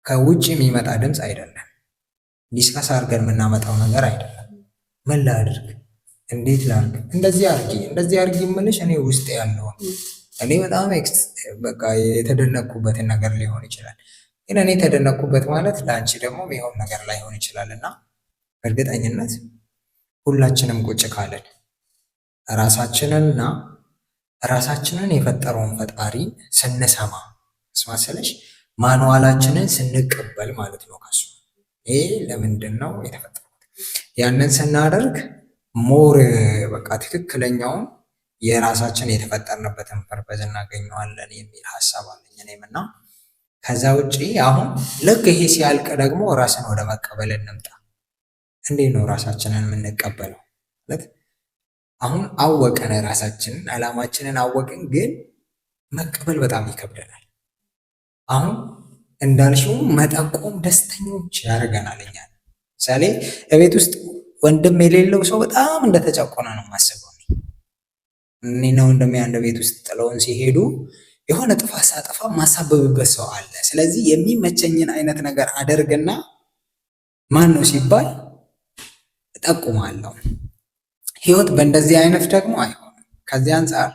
ከውጭ የሚመጣ ድምፅ አይደለም። Discuss አድርገን የምናመጣው ነገር አይደለም። ምን ላድርግ፣ እንዴት ላድርግ፣ እንደዚህ አድርጊ፣ እንደዚህ አድርጊ የምልሽ እኔ ውስጥ ያለውን እኔ በጣም በቃ የተደነቅኩበትን ነገር ሊሆን ይችላል። ግን እኔ የተደነቅኩበት ማለት ለአንቺ ደግሞ የሚሆን ነገር ላይሆን ይችላል። እና በእርግጠኝነት ሁላችንም ቁጭ ካለን ራሳችንንና ራሳችንን የፈጠረውን ፈጣሪ ስንሰማ ስማስለሽ manual ኣችንን ስንቀበል ማለት ነው ከሱ፣ ይሄ ለምንድን ነው የተፈጠሩት፣ ያንን ስናደርግ more በቃ ትክክለኛውን የራሳችን የተፈጠርንበትን purpose እናገኘዋለን የሚል ሀሳብ አለኝ እኔም። እና ከዛ ውጪ አሁን ልክ ይሄ ሲያልቅ ደግሞ ራስን ወደ መቀበል እንምጣ። እንዴት ነው ራሳችንን የምንቀበለው? ማለት አሁን አወቀን፣ ራሳችንን አላማችንን አወቅን፣ ግን መቀበል በጣም ይከብደናል። አሁን እንዳልሽው መጠቆም ደስተኞች ያደርገናል እኛን። ምሳሌ እቤት ውስጥ ወንድም የሌለው ሰው በጣም እንደተጨቆነ ነው የማስበው። እኔና ወንድሜ አንድ ቤት ውስጥ ጥለውን ሲሄዱ የሆነ ጥፋት ሳጠፋ ማሳበብበት ሰው አለ። ስለዚህ የሚመቸኝን አይነት ነገር አደርግና ማን ነው ሲባል እጠቁማለሁ። ህይወት በእንደዚህ አይነት ደግሞ አይሆንም። ከዚህ አንጻር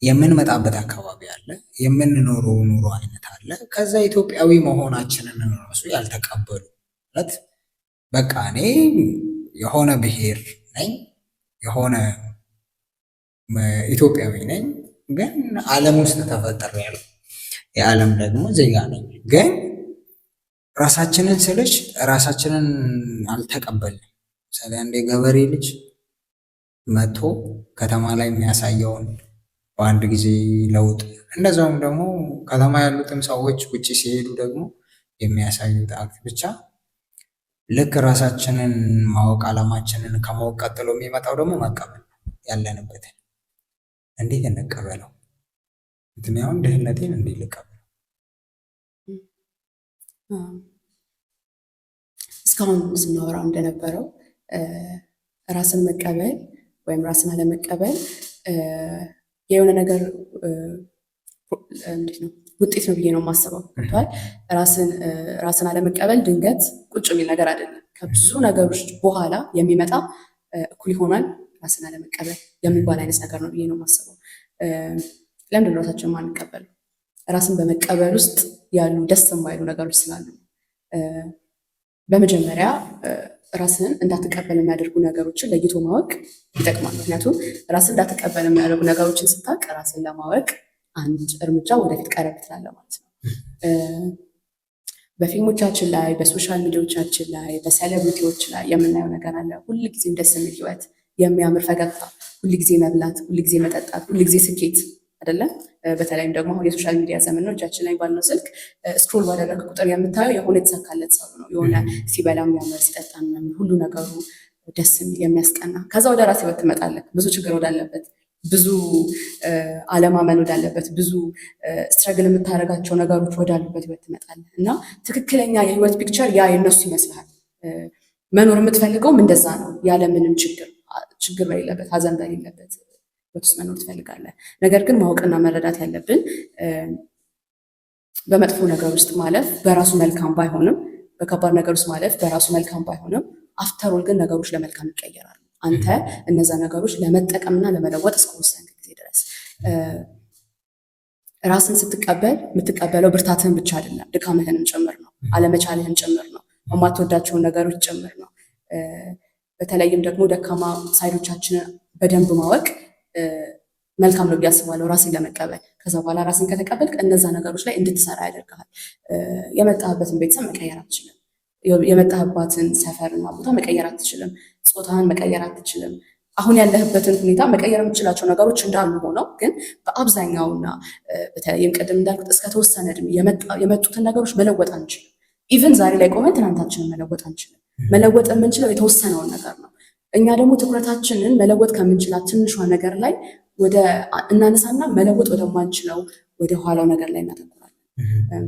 የምንመጣበት አካባቢ አለ፣ የምንኖረው ኑሮ አይነት አለ። ከዛ ኢትዮጵያዊ መሆናችንን ራሱ ያልተቀበሉ፣ ማለት በቃ እኔ የሆነ ብሔር ነኝ፣ የሆነ ኢትዮጵያዊ ነኝ፣ ግን ዓለም ውስጥ ተፈጥሬያለሁ። የዓለም ደግሞ ዜጋ ነኝ። ግን ራሳችንን ስልሽ ራሳችንን አልተቀበልንም። ምሳሌ አንድ የገበሬ ልጅ መጥቶ ከተማ ላይ የሚያሳየውን በአንድ ጊዜ ለውጥ፣ እንደዛውም ደግሞ ከተማ ያሉትም ሰዎች ውጭ ሲሄዱ ደግሞ የሚያሳዩት act፣ ብቻ ልክ ራሳችንን ማወቅ፣ አላማችንን ከማወቅ ቀጥሎ የሚመጣው ደግሞ መቀበል ነው። ያለንበትን እንዴት እንቀበለው? እንትን አሁን ድህነቴን እንዴት ልቀበለው? እስካሁን ስናወራው እንደነበረው ራስን መቀበል ወይም ራስን አለመቀበል የሆነ ነገር እንዴት ነው ውጤት ነው ብዬ ነው የማስበው። ገብቶሃል? ራስን አለመቀበል ድንገት ቁጭ የሚል ነገር አይደለም። ከብዙ ነገሮች በኋላ የሚመጣ እኩል ይሆናል ራስን አለመቀበል የሚባል አይነት ነገር ነው ብዬ ነው የማስበው። ለምንድን ነው ራሳችንን የማንቀበለው? ራስን በመቀበል ውስጥ ያሉ ደስ የማይሉ ነገሮች ስላሉ። በመጀመሪያ ራስን እንዳትቀበል የሚያደርጉ ነገሮችን ለይቶ ማወቅ ይጠቅማል። ምክንያቱም ራስን እንዳትቀበል የሚያደርጉ ነገሮችን ስታውቅ ራስን ለማወቅ አንድ እርምጃ ወደፊት ቀረብ ትላለህ ማለት ነው። በፊልሞቻችን ላይ፣ በ social media ዎቻችን ላይ፣ በ celebrity ዎች ላይ የምናየው ነገር አለ። ሁልጊዜም ደስ የሚል ህይወት፣ የሚያምር ፈገግታ፣ ሁልጊዜ መብላት፣ ሁልጊዜ መጠጣት፣ ሁልጊዜ ስኬት አይደለም። በተለይም ደግሞ አሁን የ social media ዘመን ነው። እጃችን ላይ ባለው ስልክ scroll ባደረገ ቁጥር የምታየው የሆነ የተሳካለት ሰው ነው። የሆነ ሲበላ የሚያምር፣ ሲጠጣ የሚያምር፣ ሁሉ ነገሩ ደስ የሚል፣ የሚያስቀና። ከዛ ወደ ራስ ህይወት ትመጣለህ። ብዙ ችግር ወዳለበት፣ ብዙ አለማመን ወዳለበት፣ ብዙ struggle የምታደርጋቸው ነገሮች ወዳሉበት ህይወት ትመጣለህ እና ትክክለኛ የህይወት picture ያ የነሱ ይመስልሃል። መኖር የምትፈልገውም እንደዛ ነው። ያለምንም ችግር፣ ችግር በሌለበት፣ ሀዘን በሌለበት ህይወት ውስጥ መኖር ትፈልጋለህ። ነገር ግን ማወቅና መረዳት ያለብን በመጥፎ ነገር ውስጥ ማለፍ በራሱ መልካም ባይሆንም፣ በከባድ ነገር ውስጥ ማለፍ በራሱ መልካም ባይሆንም፣ after all ግን ነገሮች ለመልካም ይቀየራሉ። አንተ እነዛ ነገሮች ለመጠቀምና ለመለወጥ እስከወሰንክ ጊዜ ድረስ። ራስን ስትቀበል የምትቀበለው ብርታትህን ብቻ አይደለም፣ ድካምህንም ጭምር ነው፣ አለመቻልህን ጭምር ነው፣ የማትወዳቸውን ነገሮች ጭምር ነው። በተለይም ደግሞ ደካማ side ኦቻችንን በደንብ ማወቅ መልካም ነው ብዬ አስባለሁ፣ ራስን ለመቀበል። ከዛ በኋላ ራስን ከተቀበልክ እነዛ ነገሮች ላይ እንድትሰራ ያደርግሃል። የመጣህበትን ቤተሰብ መቀየር አትችልም። የመጣህባትን ሰፈርና ቦታ መቀየር አትችልም። ጾታህን መቀየር አትችልም። አሁን ያለህበትን ሁኔታ መቀየር የምትችላቸው ነገሮች እንዳሉ ሆነው ግን በአብዛኛውና በተለይም ቅድም እንዳልኩት እስከ ተወሰነ እድሜ የመጡትን ነገሮች መለወጥ አንችልም። Even ዛሬ ላይ ቆመን ትናንታችንን መለወጥ አንችልም። መለወጥ የምንችለው የተወሰነውን ነገር ነው። እኛ ደግሞ ትኩረታችንን መለወጥ ከምንችላት ትንሿ ነገር ላይ ወደ እናነሳና መለወጥ ወደማንችለው ወደ ኋላው ነገር ላይ እናተኩራለን።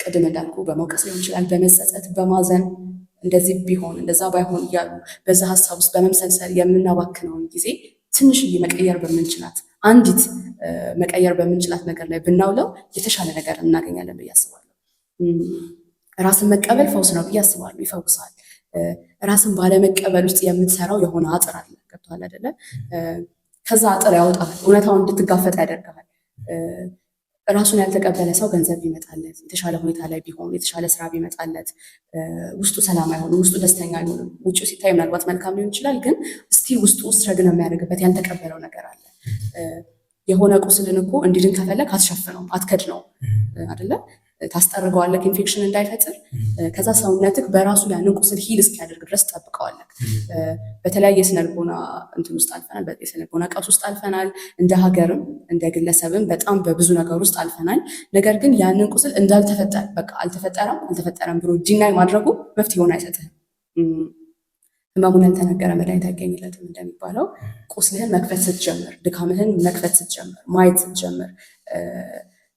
ቅድም እንዳልኩ በመውቀስ ሊሆን ይችላል፣ በመጸጸት፣ በማዘን፣ እንደዚህ ቢሆን እንደዛ ባይሆን እያሉ በዛ ሀሳብ ውስጥ በመምሰልሰል የምናባክነውን ጊዜ ትንሽዬ መቀየር በምንችላት፣ አንዲት መቀየር በምንችላት ነገር ላይ ብናውለው የተሻለ ነገር እናገኛለን ብዬ አስባለሁ። ራስን መቀበል ፈውስ ነው ብዬ አስባለሁ። ይፈውሳል። ራስን ባለመቀበል ውስጥ የምትሰራው የሆነ አጥር አለ። ገብቶሃል አይደለ? ከዛ አጥር ያወጣል። እውነታውን እንድትጋፈጥ ያደርግሃል። ራሱን ያልተቀበለ ሰው ገንዘብ ቢመጣለት፣ የተሻለ ሁኔታ ላይ ቢሆን፣ የተሻለ ስራ ቢመጣለት ውስጡ ሰላም አይሆንም፣ ውስጡ ደስተኛ አይሆንም። ውጭው ሲታይ ምናልባት መልካም ሊሆን ይችላል፣ ግን still ውስጡ struggle የሚያደርግበት ያልተቀበለው ነገር አለ። የሆነ ቁስልን እኮ እንዲድን ከፈለግ አትሸፍነውም፣ አትከድነውም አይደለ? ታስጠርገዋለህ ኢንፌክሽን እንዳይፈጥር። ከዛ ሰውነትህ በራሱ ያንን ቁስል heal እስኪያደርግ ድረስ ትጠብቀዋለህ። በተለያየ የስነልቦና እንትን ውስጥ አልፈናል። የስነልቦና ቀውስ ውስጥ አልፈናል። እንደ ሀገርም እንደ ግለሰብም በጣም በብዙ ነገር ውስጥ አልፈናል። ነገር ግን ያንን ቁስል እንዳልተፈጠረ፣ በቃ አልተፈጠረም አልተፈጠረም ብሎ deny ማድረጉ መፍትሄውን አይሰጥህም። ህመሙን ያልተነገረ መድኃኒት አይገኝለትም እንደሚባለው ቁስልህን መክፈት ስትጀምር፣ ድካምህን መክፈት ስትጀምር፣ ማየት ስትጀምር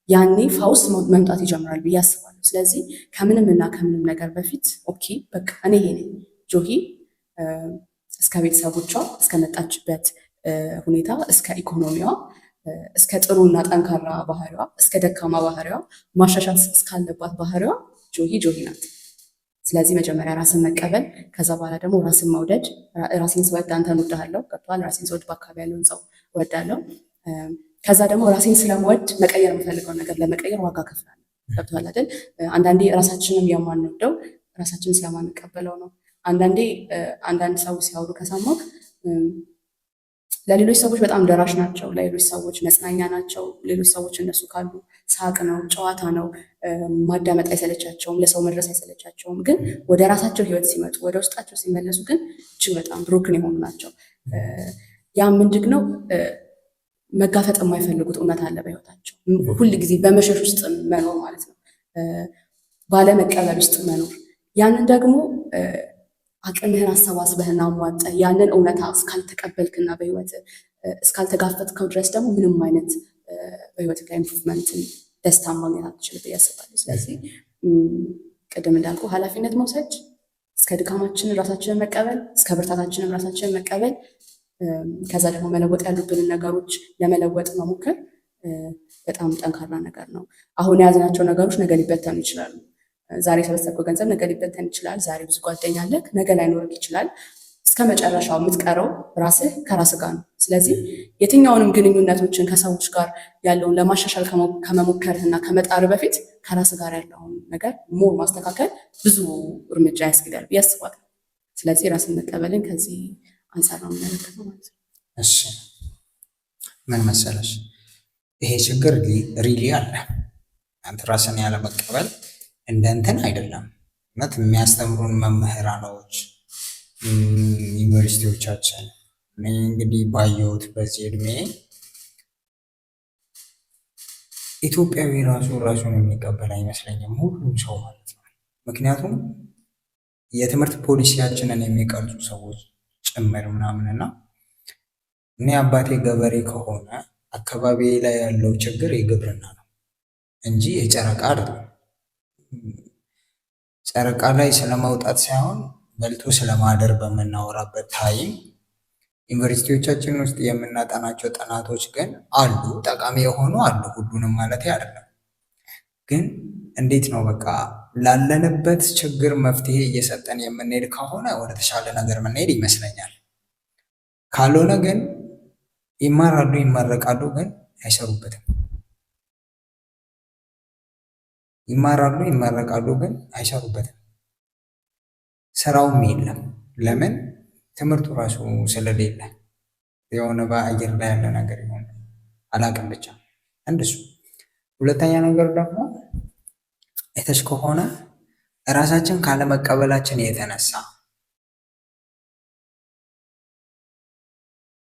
ያኔ ፈውስ መምጣት ይጀምራል ብዬ አስባለሁ። ስለዚህ ከምንም እና ከምንም ነገር በፊት okay በቃ እኔ ይሄ ነኝ፣ ጆሂ እስከ ቤተሰቦቿ፣ እስከመጣችበት ሁኔታ፣ እስከ ኢኮኖሚዋ፣ እስከ ጥሩና ጠንካራ ባህሪዋ፣ እስከ ደካማ ባህሪዋ፣ ማሻሻል እስካለባት ባህሪዋ ጆሂ ጆሂ ናት። ስለዚህ መጀመሪያ ራስን መቀበል፣ ከዛ በኋላ ደግሞ ራስን መውደድ። ራሴን ስወድ አንተን እወድሃለሁ፣ ገብቶሃል? ራሴን ስወድ በአካባቢ ያለውን ሰው እወዳለሁ። ከዛ ደግሞ ራሴን ስለምወድ መቀየር የምፈልገውን ነገር ለመቀየር ዋጋ ከፍላለሁ። ገብቶሃል አይደል? አንዳንዴ ራሳችንን የማንወደው ራሳችንን ስለማንቀበለው ነው። አንዳንዴ አንዳንድ ሰው ሲያወሩ ከሰማክ ለሌሎች ሰዎች በጣም ደራሽ ናቸው። ለሌሎች ሰዎች መጽናኛ ናቸው። ሌሎች ሰዎች እነሱ ካሉ ሳቅ ነው፣ ጨዋታ ነው፣ ማዳመጥ አይሰለቻቸውም፣ ለሰው መድረስ አይሰለቻቸውም። ግን ወደ ራሳቸው ህይወት ሲመጡ፣ ወደ ውስጣቸው ሲመለሱ ግን እጅግ በጣም broken የሆኑ ናቸው። ያ ምንድን ነው? መጋፈጥ የማይፈልጉት እውነት አለ በህይወታቸው። ሁል ጊዜ በመሸሽ ውስጥ መኖር ማለት ነው፣ ባለመቀበል ውስጥ መኖር። ያንን ደግሞ አቅምህን አሰባስበህና አሟጠህ ያንን እውነታ እስካልተቀበልክና በህይወት እስካልተጋፈጥከው ድረስ ደግሞ ምንም አይነት በህይወት ላይ improvement ን ደስታን ማግኘት አትችልም ብዬ አስባለሁ። ስለዚህ ቅድም እንዳልኩ ኃላፊነት መውሰድ፣ እስከ ድካማችን ራሳችንን መቀበል፣ እስከ ብርታታችንም ራሳችንን መቀበል፣ ከዛ ደግሞ መለወጥ ያሉብንን ነገሮች ለመለወጥ መሞከር በጣም ጠንካራ ነገር ነው። አሁን የያዝናቸው ነገሮች ነገ ሊበተኑ ይችላሉ። ዛሬ የሰበሰብከው ገንዘብ ነገ ሊበተን ይችላል። ዛሬ ብዙ ጓደኛ አለህ፣ ነገ ላይኖርህ ይችላል። እስከ መጨረሻው የምትቀረው ራስህ ከራስህ ጋር ነው። ስለዚህ የትኛውንም ግንኙነቶችን ከሰዎች ጋር ያለውን ለማሻሻል ከመሞከርህና ከመጣር በፊት ከራስህ ጋር ያለውን ነገር more ማስተካከል ብዙ እርምጃ ያስኬዳል ብዬ አስባለሁ። ስለዚህ ራስን መቀበልን ከዚህ አንጻር ነው የምመለከተው ማለት ነው። እሺ፣ ምን መሰለሽ፣ ይሄ ችግር really አለ። አንተ ራስን ያለመቀበል እንደ እንትን አይደለም። እውነት የሚያስተምሩን መምህራኖች፣ ዩኒቨርሲቲዎቻችን፣ እኔ እንግዲህ ባየሁት በዚህ እድሜ ኢትዮጵያዊ ራሱ ራሱን የሚቀበል አይመስለኝም፣ ሁሉም ሰው ማለት ነው። ምክንያቱም የትምህርት ፖሊሲያችንን የሚቀርጹ ሰዎች ጭምር ምናምን እና እኔ አባቴ ገበሬ ከሆነ አካባቢ ላይ ያለው ችግር የግብርና ነው እንጂ የጨረቃ አይደለም። ጨረቃ ላይ ስለመውጣት ሳይሆን በልቶ ስለማደር በምናወራበት time ዩኒቨርሲቲዎቻችን ውስጥ የምናጠናቸው ጥናቶች ግን አሉ፣ ጠቃሚ የሆኑ አሉ። ሁሉንም ማለት አይደለም። ግን እንዴት ነው፣ በቃ ላለንበት ችግር መፍትሄ እየሰጠን የምንሄድ ከሆነ ወደ ተሻለ ነገር የምንሄድ ይመስለኛል። ካልሆነ ግን ይማራሉ፣ ይመረቃሉ፣ ግን አይሰሩበትም። ይማራሉ፣ ይመረቃሉ፣ ግን አይሰሩበትም። ስራውም የለም። ለምን? ትምህርቱ ራሱ ስለሌለ የሆነ በአየር ላይ ያለ ነገር ይሆን አላውቅም። ብቻ አንድ እሱ። ሁለተኛ ነገር ደግሞ አይተሽ ከሆነ እራሳችን ካለመቀበላችን የተነሳ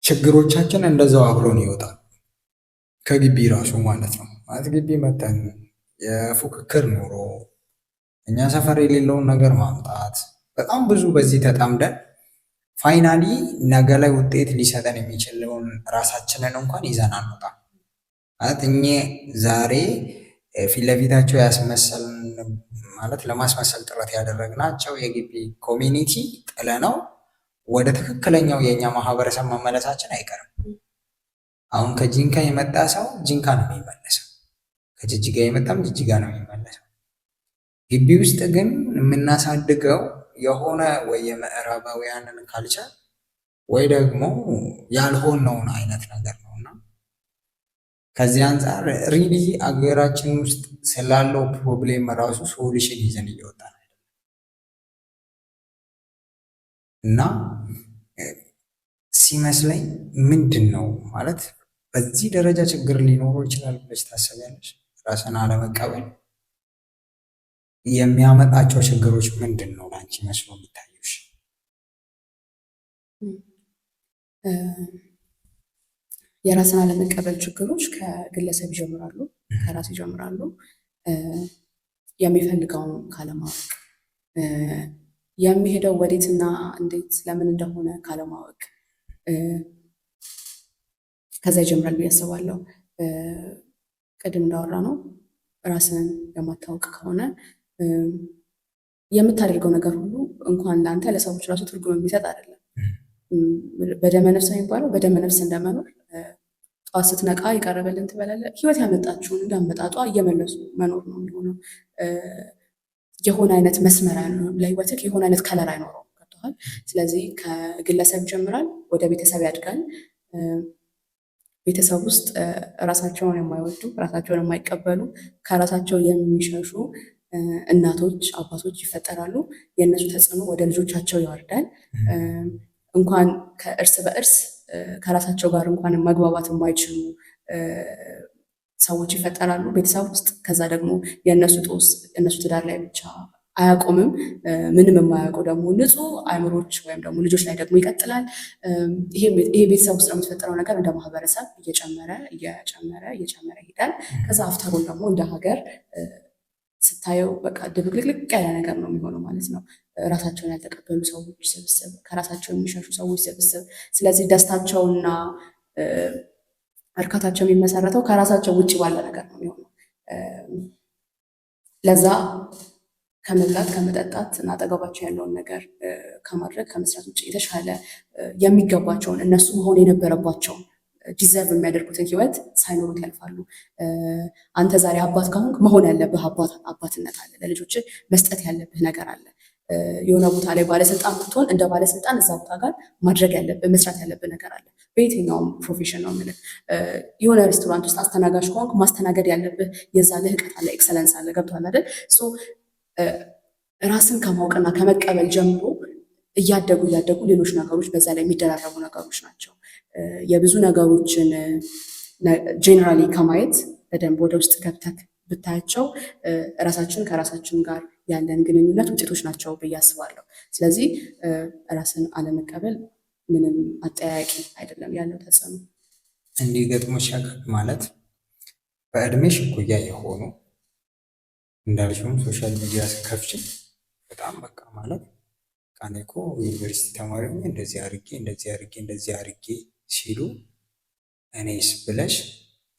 ችግሮቻችን እንደዛው አብሮን ይወጣል ከግቢ ራሱ ማለት ነው። ማለት ግቢ መተን የፉክክር ኑሮ፣ እኛ ሰፈር የሌለውን ነገር ማምጣት፣ በጣም ብዙ በዚህ ተጠምደን finally ነገ ላይ ውጤት ሊሰጠን የሚችለውን ራሳችንን እንኳን ይዘን አንወጣም። ማለት እኚህ ዛሬ ፊት ለፊታቸው ያስመሰልን፣ ማለት ለማስመሰል ጥረት ያደረግናቸው የግቢ community ጥለነው ወደ ትክክለኛው የእኛ ማህበረሰብ መመለሳችን አይቀርም። አሁን ከጂንካ የመጣ ሰው ጂንካ ነው የሚመለሰው። ከጅጅጋ የመጣም ጅጅጋ ነው የሚመለሰው። ግቢ ውስጥ ግን የምናሳድገው የሆነ ወይ የምዕራባውያንን culture ወይ ደግሞ ያልሆነውን አይነት ነገር ነው እና ከዚህ አንጻር really አገራችን ውስጥ ስላለው problem ራሱ solution ይዘን እየወጣን አይደለም። እና ሲመስለኝ ምንድን ነው ማለት በዚህ ደረጃ ችግር ሊኖረው ይችላል ብለሽ ታስቢያለሽ? ራስን አለመቀበል የሚያመጣቸው ችግሮች ምንድን ነው ለአንቺ መስሎ የሚታዩሽ? የራስን አለመቀበል ችግሮች ከግለሰብ ይጀምራሉ፣ ከራስ ይጀምራሉ። የሚፈልገውን ካለማወቅ፣ የሚሄደው ወዴትና እንዴት ለምን እንደሆነ ካለማወቅ ከዛ ይጀምራል ብዬ አስባለሁ። ቅድም እንዳወራ ነው፣ ራስን የማታወቅ ከሆነ የምታደርገው ነገር ሁሉ እንኳን ለአንተ ለሰዎች ራሱ ትርጉም የሚሰጥ አይደለም። በደመ ነፍስ ነው የሚባለው። በደመ ነፍስ እንደመኖር ጠዋት ስትነቃ የቀረበልን ትበላለህ። ህይወት ያመጣችውን እንዳመጣጧ እየመለሱ መኖር ነው የሚሆነው። የሆነ አይነት መስመር ለህይወትህ የሆነ አይነት color አይኖረውም። ገብቶሃል? ስለዚህ ከግለሰብ ይጀምራል፣ ወደ ቤተሰብ ያድጋል። ቤተሰብ ውስጥ ራሳቸውን የማይወዱ፣ ራሳቸውን የማይቀበሉ፣ ከራሳቸው የሚሸሹ እናቶች፣ አባቶች ይፈጠራሉ። የእነሱ ተጽዕኖ ወደ ልጆቻቸው ይወርዳል። እንኳን ከእርስ በእርስ ከራሳቸው ጋር እንኳን መግባባት የማይችሉ ሰዎች ይፈጠራሉ ቤተሰብ ውስጥ። ከዛ ደግሞ የእነሱ ጦስ እነሱ ትዳር ላይ ብቻ አያቆምም። ምንም የማያውቁ ደግሞ ንጹህ አእምሮች ወይም ደግሞ ልጆች ላይ ደግሞ ይቀጥላል። ይሄ ቤተሰብ ውስጥ የሚፈጠረው ነገር እንደ ማህበረሰብ እየጨመረ እየጨመረ እየጨመረ ይሄዳል። ከዛ after all ደግሞ እንደ ሀገር ስታየው በቃ ድብልቅልቅ ያለ ነገር ነው የሚሆነው ማለት ነው። ራሳቸውን ያልተቀበሉ ሰዎች ስብስብ፣ ከራሳቸው የሚሸሹ ሰዎች ስብስብ። ስለዚህ ደስታቸውና እርካታቸው የሚመሰረተው ከራሳቸው ውጭ ባለ ነገር ነው የሚሆነው። ለዛ ከመብላት፣ ከመጠጣት እና አጠገባቸው ያለውን ነገር ከማድረግ፣ ከመስራት ውጭ የተሻለ የሚገባቸውን፣ እነሱ መሆን የነበረባቸውን፣ deserve የሚያደርጉትን ህይወት ሳይኖሩት ያልፋሉ። አንተ ዛሬ አባት ከሆንክ መሆን ያለብህ አባትነት አለ፣ ለልጆች መስጠት ያለብህ ነገር አለ። የሆነ ቦታ ላይ ባለስልጣን ብትሆን እንደ ባለስልጣን እዛ ቦታ ጋር ማድረግ ያለብህ፣ መስራት ያለብህ ነገር አለ። በየትኛውም profession ነው የምልህ። የሆነ ሬስቶራንት ውስጥ አስተናጋጅ ከሆንክ ማስተናገድ ያለብህ የዛ ልህቀት አለ፣ excellence አለ። ገብቶሃል አይደል? ራስን ከማወቅና ከመቀበል ጀምሮ እያደጉ እያደጉ ሌሎች ነገሮች በዛ ላይ የሚደራረቡ ነገሮች ናቸው። የብዙ ነገሮችን generally ከማየት በደንብ ወደ ውስጥ ገብተህ ብታያቸው ራሳችን ከራሳችን ጋር ያለን ግንኙነት ውጤቶች ናቸው ብዬ አስባለሁ። ስለዚህ ራስን አለመቀበል ምንም አጠያያቂ አይደለም ያለው ተጽዕኖ። እንዲህ ገጥሞሽ ያውቃል? ማለት በእድሜሽ እኩያ የሆኑ፣ እንዳልሽውም social media ስከፍች በጣም በቃ ማለት እኔ እኮ ዩኒቨርሲቲ ተማሪ ሆኜ እንደዚህ አድርጌ፣ እንደዚህ አድርጌ፣ እንደዚህ አድርጌ ሲሉ እኔስ ብለሽ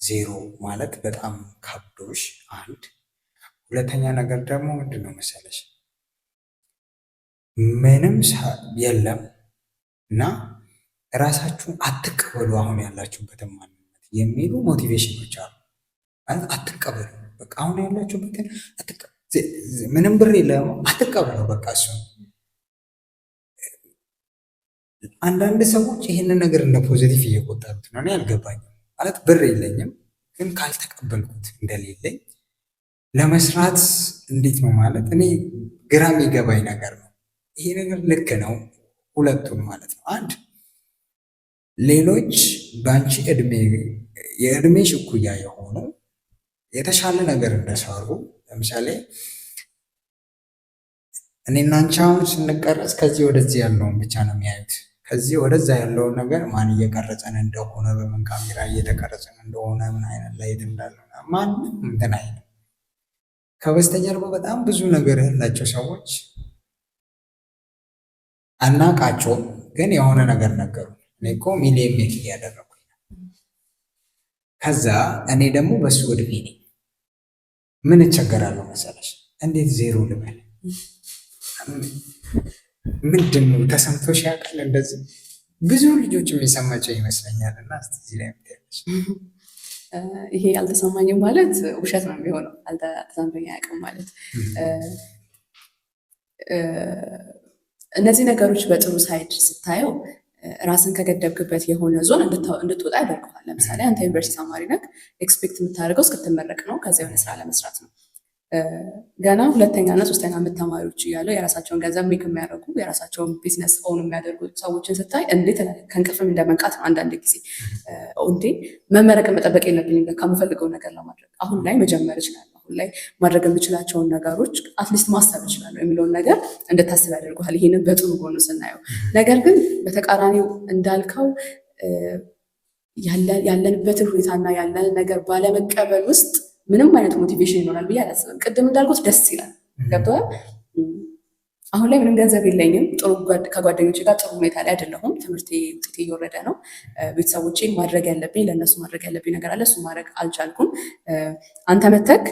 ዜሮ ማለት በጣም ከብዶሽ አንድ፣ ሁለተኛ ነገር ደግሞ ምንድን ነው መሰለሽ፣ ምንም የለም እና ራሳችሁን አትቀበሉ አሁን ያላችሁበትን ማንነት የሚሉ motivation ኖች አሉ። ማለት አትቀበሉ፣ በቃ አሁን ያላችሁበትን፣ ምንም ብር የለም አትቀበሉ፣ በቃ እሱ። አንዳንድ ሰዎች ይህንን ነገር እንደ positive እየቆጠሩት ነው። እኔ አልገባኝም። ማለት ብር የለኝም ግን ካልተቀበልኩት እንደሌለኝ ለመስራት እንዴት ነው? ማለት እኔ ግራ የሚገባኝ ነገር ነው። ይሄ ነገር ልክ ነው ሁለቱም ማለት ነው። አንድ ሌሎች በአንቺ እድሜ የእድሜሽ እኩያ የሆኑ የተሻለ ነገር እንደሰሩ፣ ለምሳሌ እኔና አንቺ አሁን ስንቀረጽ ከዚህ ወደዚህ ያለውን ብቻ ነው የሚያዩት። ከዚህ ወደዛ ያለውን ነገር ማን እየቀረጸን እንደሆነ፣ በምን ካሜራ እየተቀረጸን እንደሆነ፣ ምን አይነት light እንዳለ ማንም እንትን አይልም። ከበስተጀርባ በጣም ብዙ ነገር ያላቸው ሰዎች አናቃቸውም፣ ግን የሆነ ነገር ነገሩ። እኔ እኮ ሚሊየን make እያደረኩኝ ነው። ከዛ እኔ ደግሞ በሱ እድሜ ነኝ። ምን እቸገራለሁ መሰለሽ? እንዴት ዜሮ ልበል? ምንድን ነው፣ ተሰምቶሽ ያውቃል? እንደዚህ ብዙ ልጆች የሚሰማቸው ይመስለኛል። እና እስኪ እዚህ ላይ የምትያለሽ? ይሄ አልተሰማኝም ማለት ውሸት ነው የሚሆነው። አልተሰምቶኝ አያውቅም ማለት። እነዚህ ነገሮች በጥሩ side ስታየው ራስን ከገደብክበት የሆነ ዞን እንድትወጣ ያደርገዋል። ለምሳሌ አንተ ዩኒቨርሲቲ ተማሪ ነህ፣ expect የምታደርገው እስክትመረቅ ነው፣ ከዚያ የሆነ ስራ ለመስራት ነው። ገና ሁለተኛ እና ሶስተኛ ዓመት ተማሪዎች እያለው የራሳቸውን ገንዘብ make የሚያደርጉ፣ የራሳቸውን business own የሚያደርጉ ሰዎችን ስታይ እንዴ ትላለህ። ከእንቅልፍም እንደመንቃት ነው። አንዳንድ ጊዜ እንዴ መመረቅ መጠበቅ የለብኝም ለካ የምፈልገውን ነገር ለማድረግ፣ አሁን ላይ መጀመር እችላለሁ፣ አሁን ላይ ማድረግ የምችላቸውን ነገሮች at least ማሰብ እችላለሁ የሚለውን ነገር እንድታስብ ያደርጉሃል። ይሄንን በጥሩ ጎኑ ስናየው፣ ነገር ግን በተቃራኒው እንዳልከው ያለንበትን ሁኔታና ያለንን ነገር ባለመቀበል ውስጥ ምንም አይነት motivation ይኖራል ብዬ አላስብም። ቅድም እንዳልኩት ደስ ይላል። ገብቶሃል? አሁን ላይ ምንም ገንዘብ የለኝም። ጥሩ ከጓደኞቼ ጋር ጥሩ ሁኔታ ላይ አይደለሁም። ትምህርቴ ውጤቴ እየወረደ ነው። ቤተሰቦቼን ማድረግ ያለብኝ፣ ለእነሱ ማድረግ ያለብኝ ነገር አለ። እሱ ማድረግ አልቻልኩም። አንተ መተክ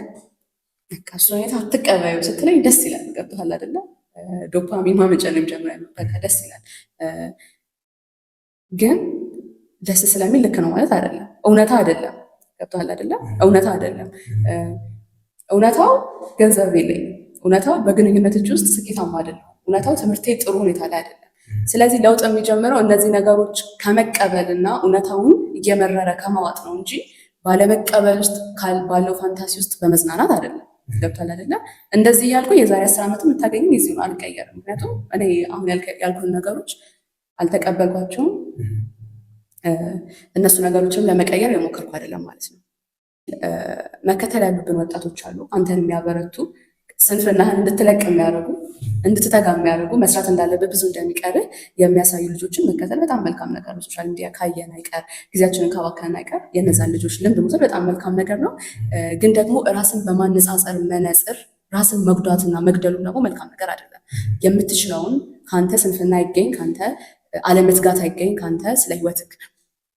በቃ እሱ ሁኔታ አትቀበዩ ስትለኝ ደስ ይላል። ገብቶሃል አይደለ? ዶፓሚን ማመንጨት ነው የሚጀምረው። በቃ ደስ ይላል። ግን ደስ ስለሚል ልክ ነው ማለት አይደለም። እውነታ አይደለም። ገብቶሃል አይደለ? እውነታ አይደለም። እውነታው ገንዘብ የለኝም። እውነታው በግንኙነቶች ውስጥ ስኬታማ አይደለም። እውነታው ትምህርቴ ጥሩ ሁኔታ ላይ አይደለም። ስለዚህ ለውጥ የሚጀምረው እነዚህ ነገሮች ከመቀበል እና እውነታውን እየመረረ ከማዋጥ ነው እንጂ ባለመቀበል ውስጥ ባለው fantasy ውስጥ በመዝናናት አይደለም። ገብቶሃል አይደለ? እንደዚህ እያልኩ የዛሬ 10 ዓመት የምታገኘኝ የዚሁ ነው፣ አልቀየርም። ምክንያቱም እኔ አሁን ያልኩን ነገሮች አልተቀበልኳቸውም። እነሱ ነገሮችንም ለመቀየር የሞከርኩ አይደለም ማለት ነው። መከተል ያሉብን ወጣቶች አሉ፣ አንተን የሚያበረቱ፣ ስንፍናህን እንድትለቅ የሚያደርጉ፣ እንድትተጋ የሚያደርጉ፣ መስራት እንዳለብህ፣ ብዙ እንደሚቀርህ የሚያሳዩ ልጆችን መከተል በጣም መልካም ነገር ነው። Social media ካየን አይቀር፣ ጊዜያችንን ካባከንን አይቀር የእነዛን ልጆች ልምድ መውሰድ በጣም መልካም ነገር ነው። ግን ደግሞ ራስን በማነጻጸር መነጽር ራስን መጉዳትና መግደሉም ደግሞ መልካም ነገር አይደለም። የምትችለውን፣ ከአንተ ስንፍና አይገኝ፣ ከአንተ አለመትጋት አይገኝ፣ ከአንተ ስለ ህይወትህ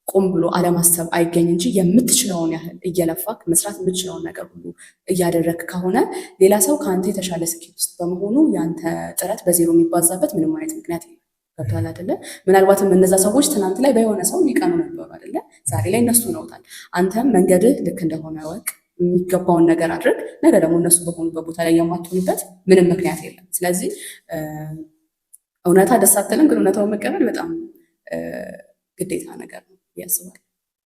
ቆም ብሎ አለማሰብ አይገኝ እንጂ የምትችለውን ያህል እየለፋክ መስራት የምትችለውን ነገር ሁሉ እያደረግክ ከሆነ ሌላ ሰው ከአንተ የተሻለ ስኬት ውስጥ በመሆኑ የአንተ ጥረት በዜሮ የሚባዛበት ምንም አይነት ምክንያት የለም። ገብቶሃል አይደለ? ምናልባትም እነዛ ሰዎች ትናንት ላይ በየሆነ ሰው የሚቀኑ ነበሩ አይደለ? ዛሬ ላይ እነሱ ነውታል። አንተም መንገድህ ልክ እንደሆነ እወቅ፣ የሚገባውን ነገር አድርግ። ነገ ደግሞ እነሱ በሆኑበት ቦታ ላይ የማትሆንበት ምንም ምክንያት የለም። ስለዚህ እውነታ ደስ አትልም፣ ግን እውነታውን መቀበል በጣም ግዴታ ነገር ነው ብዬ አስባለሁ።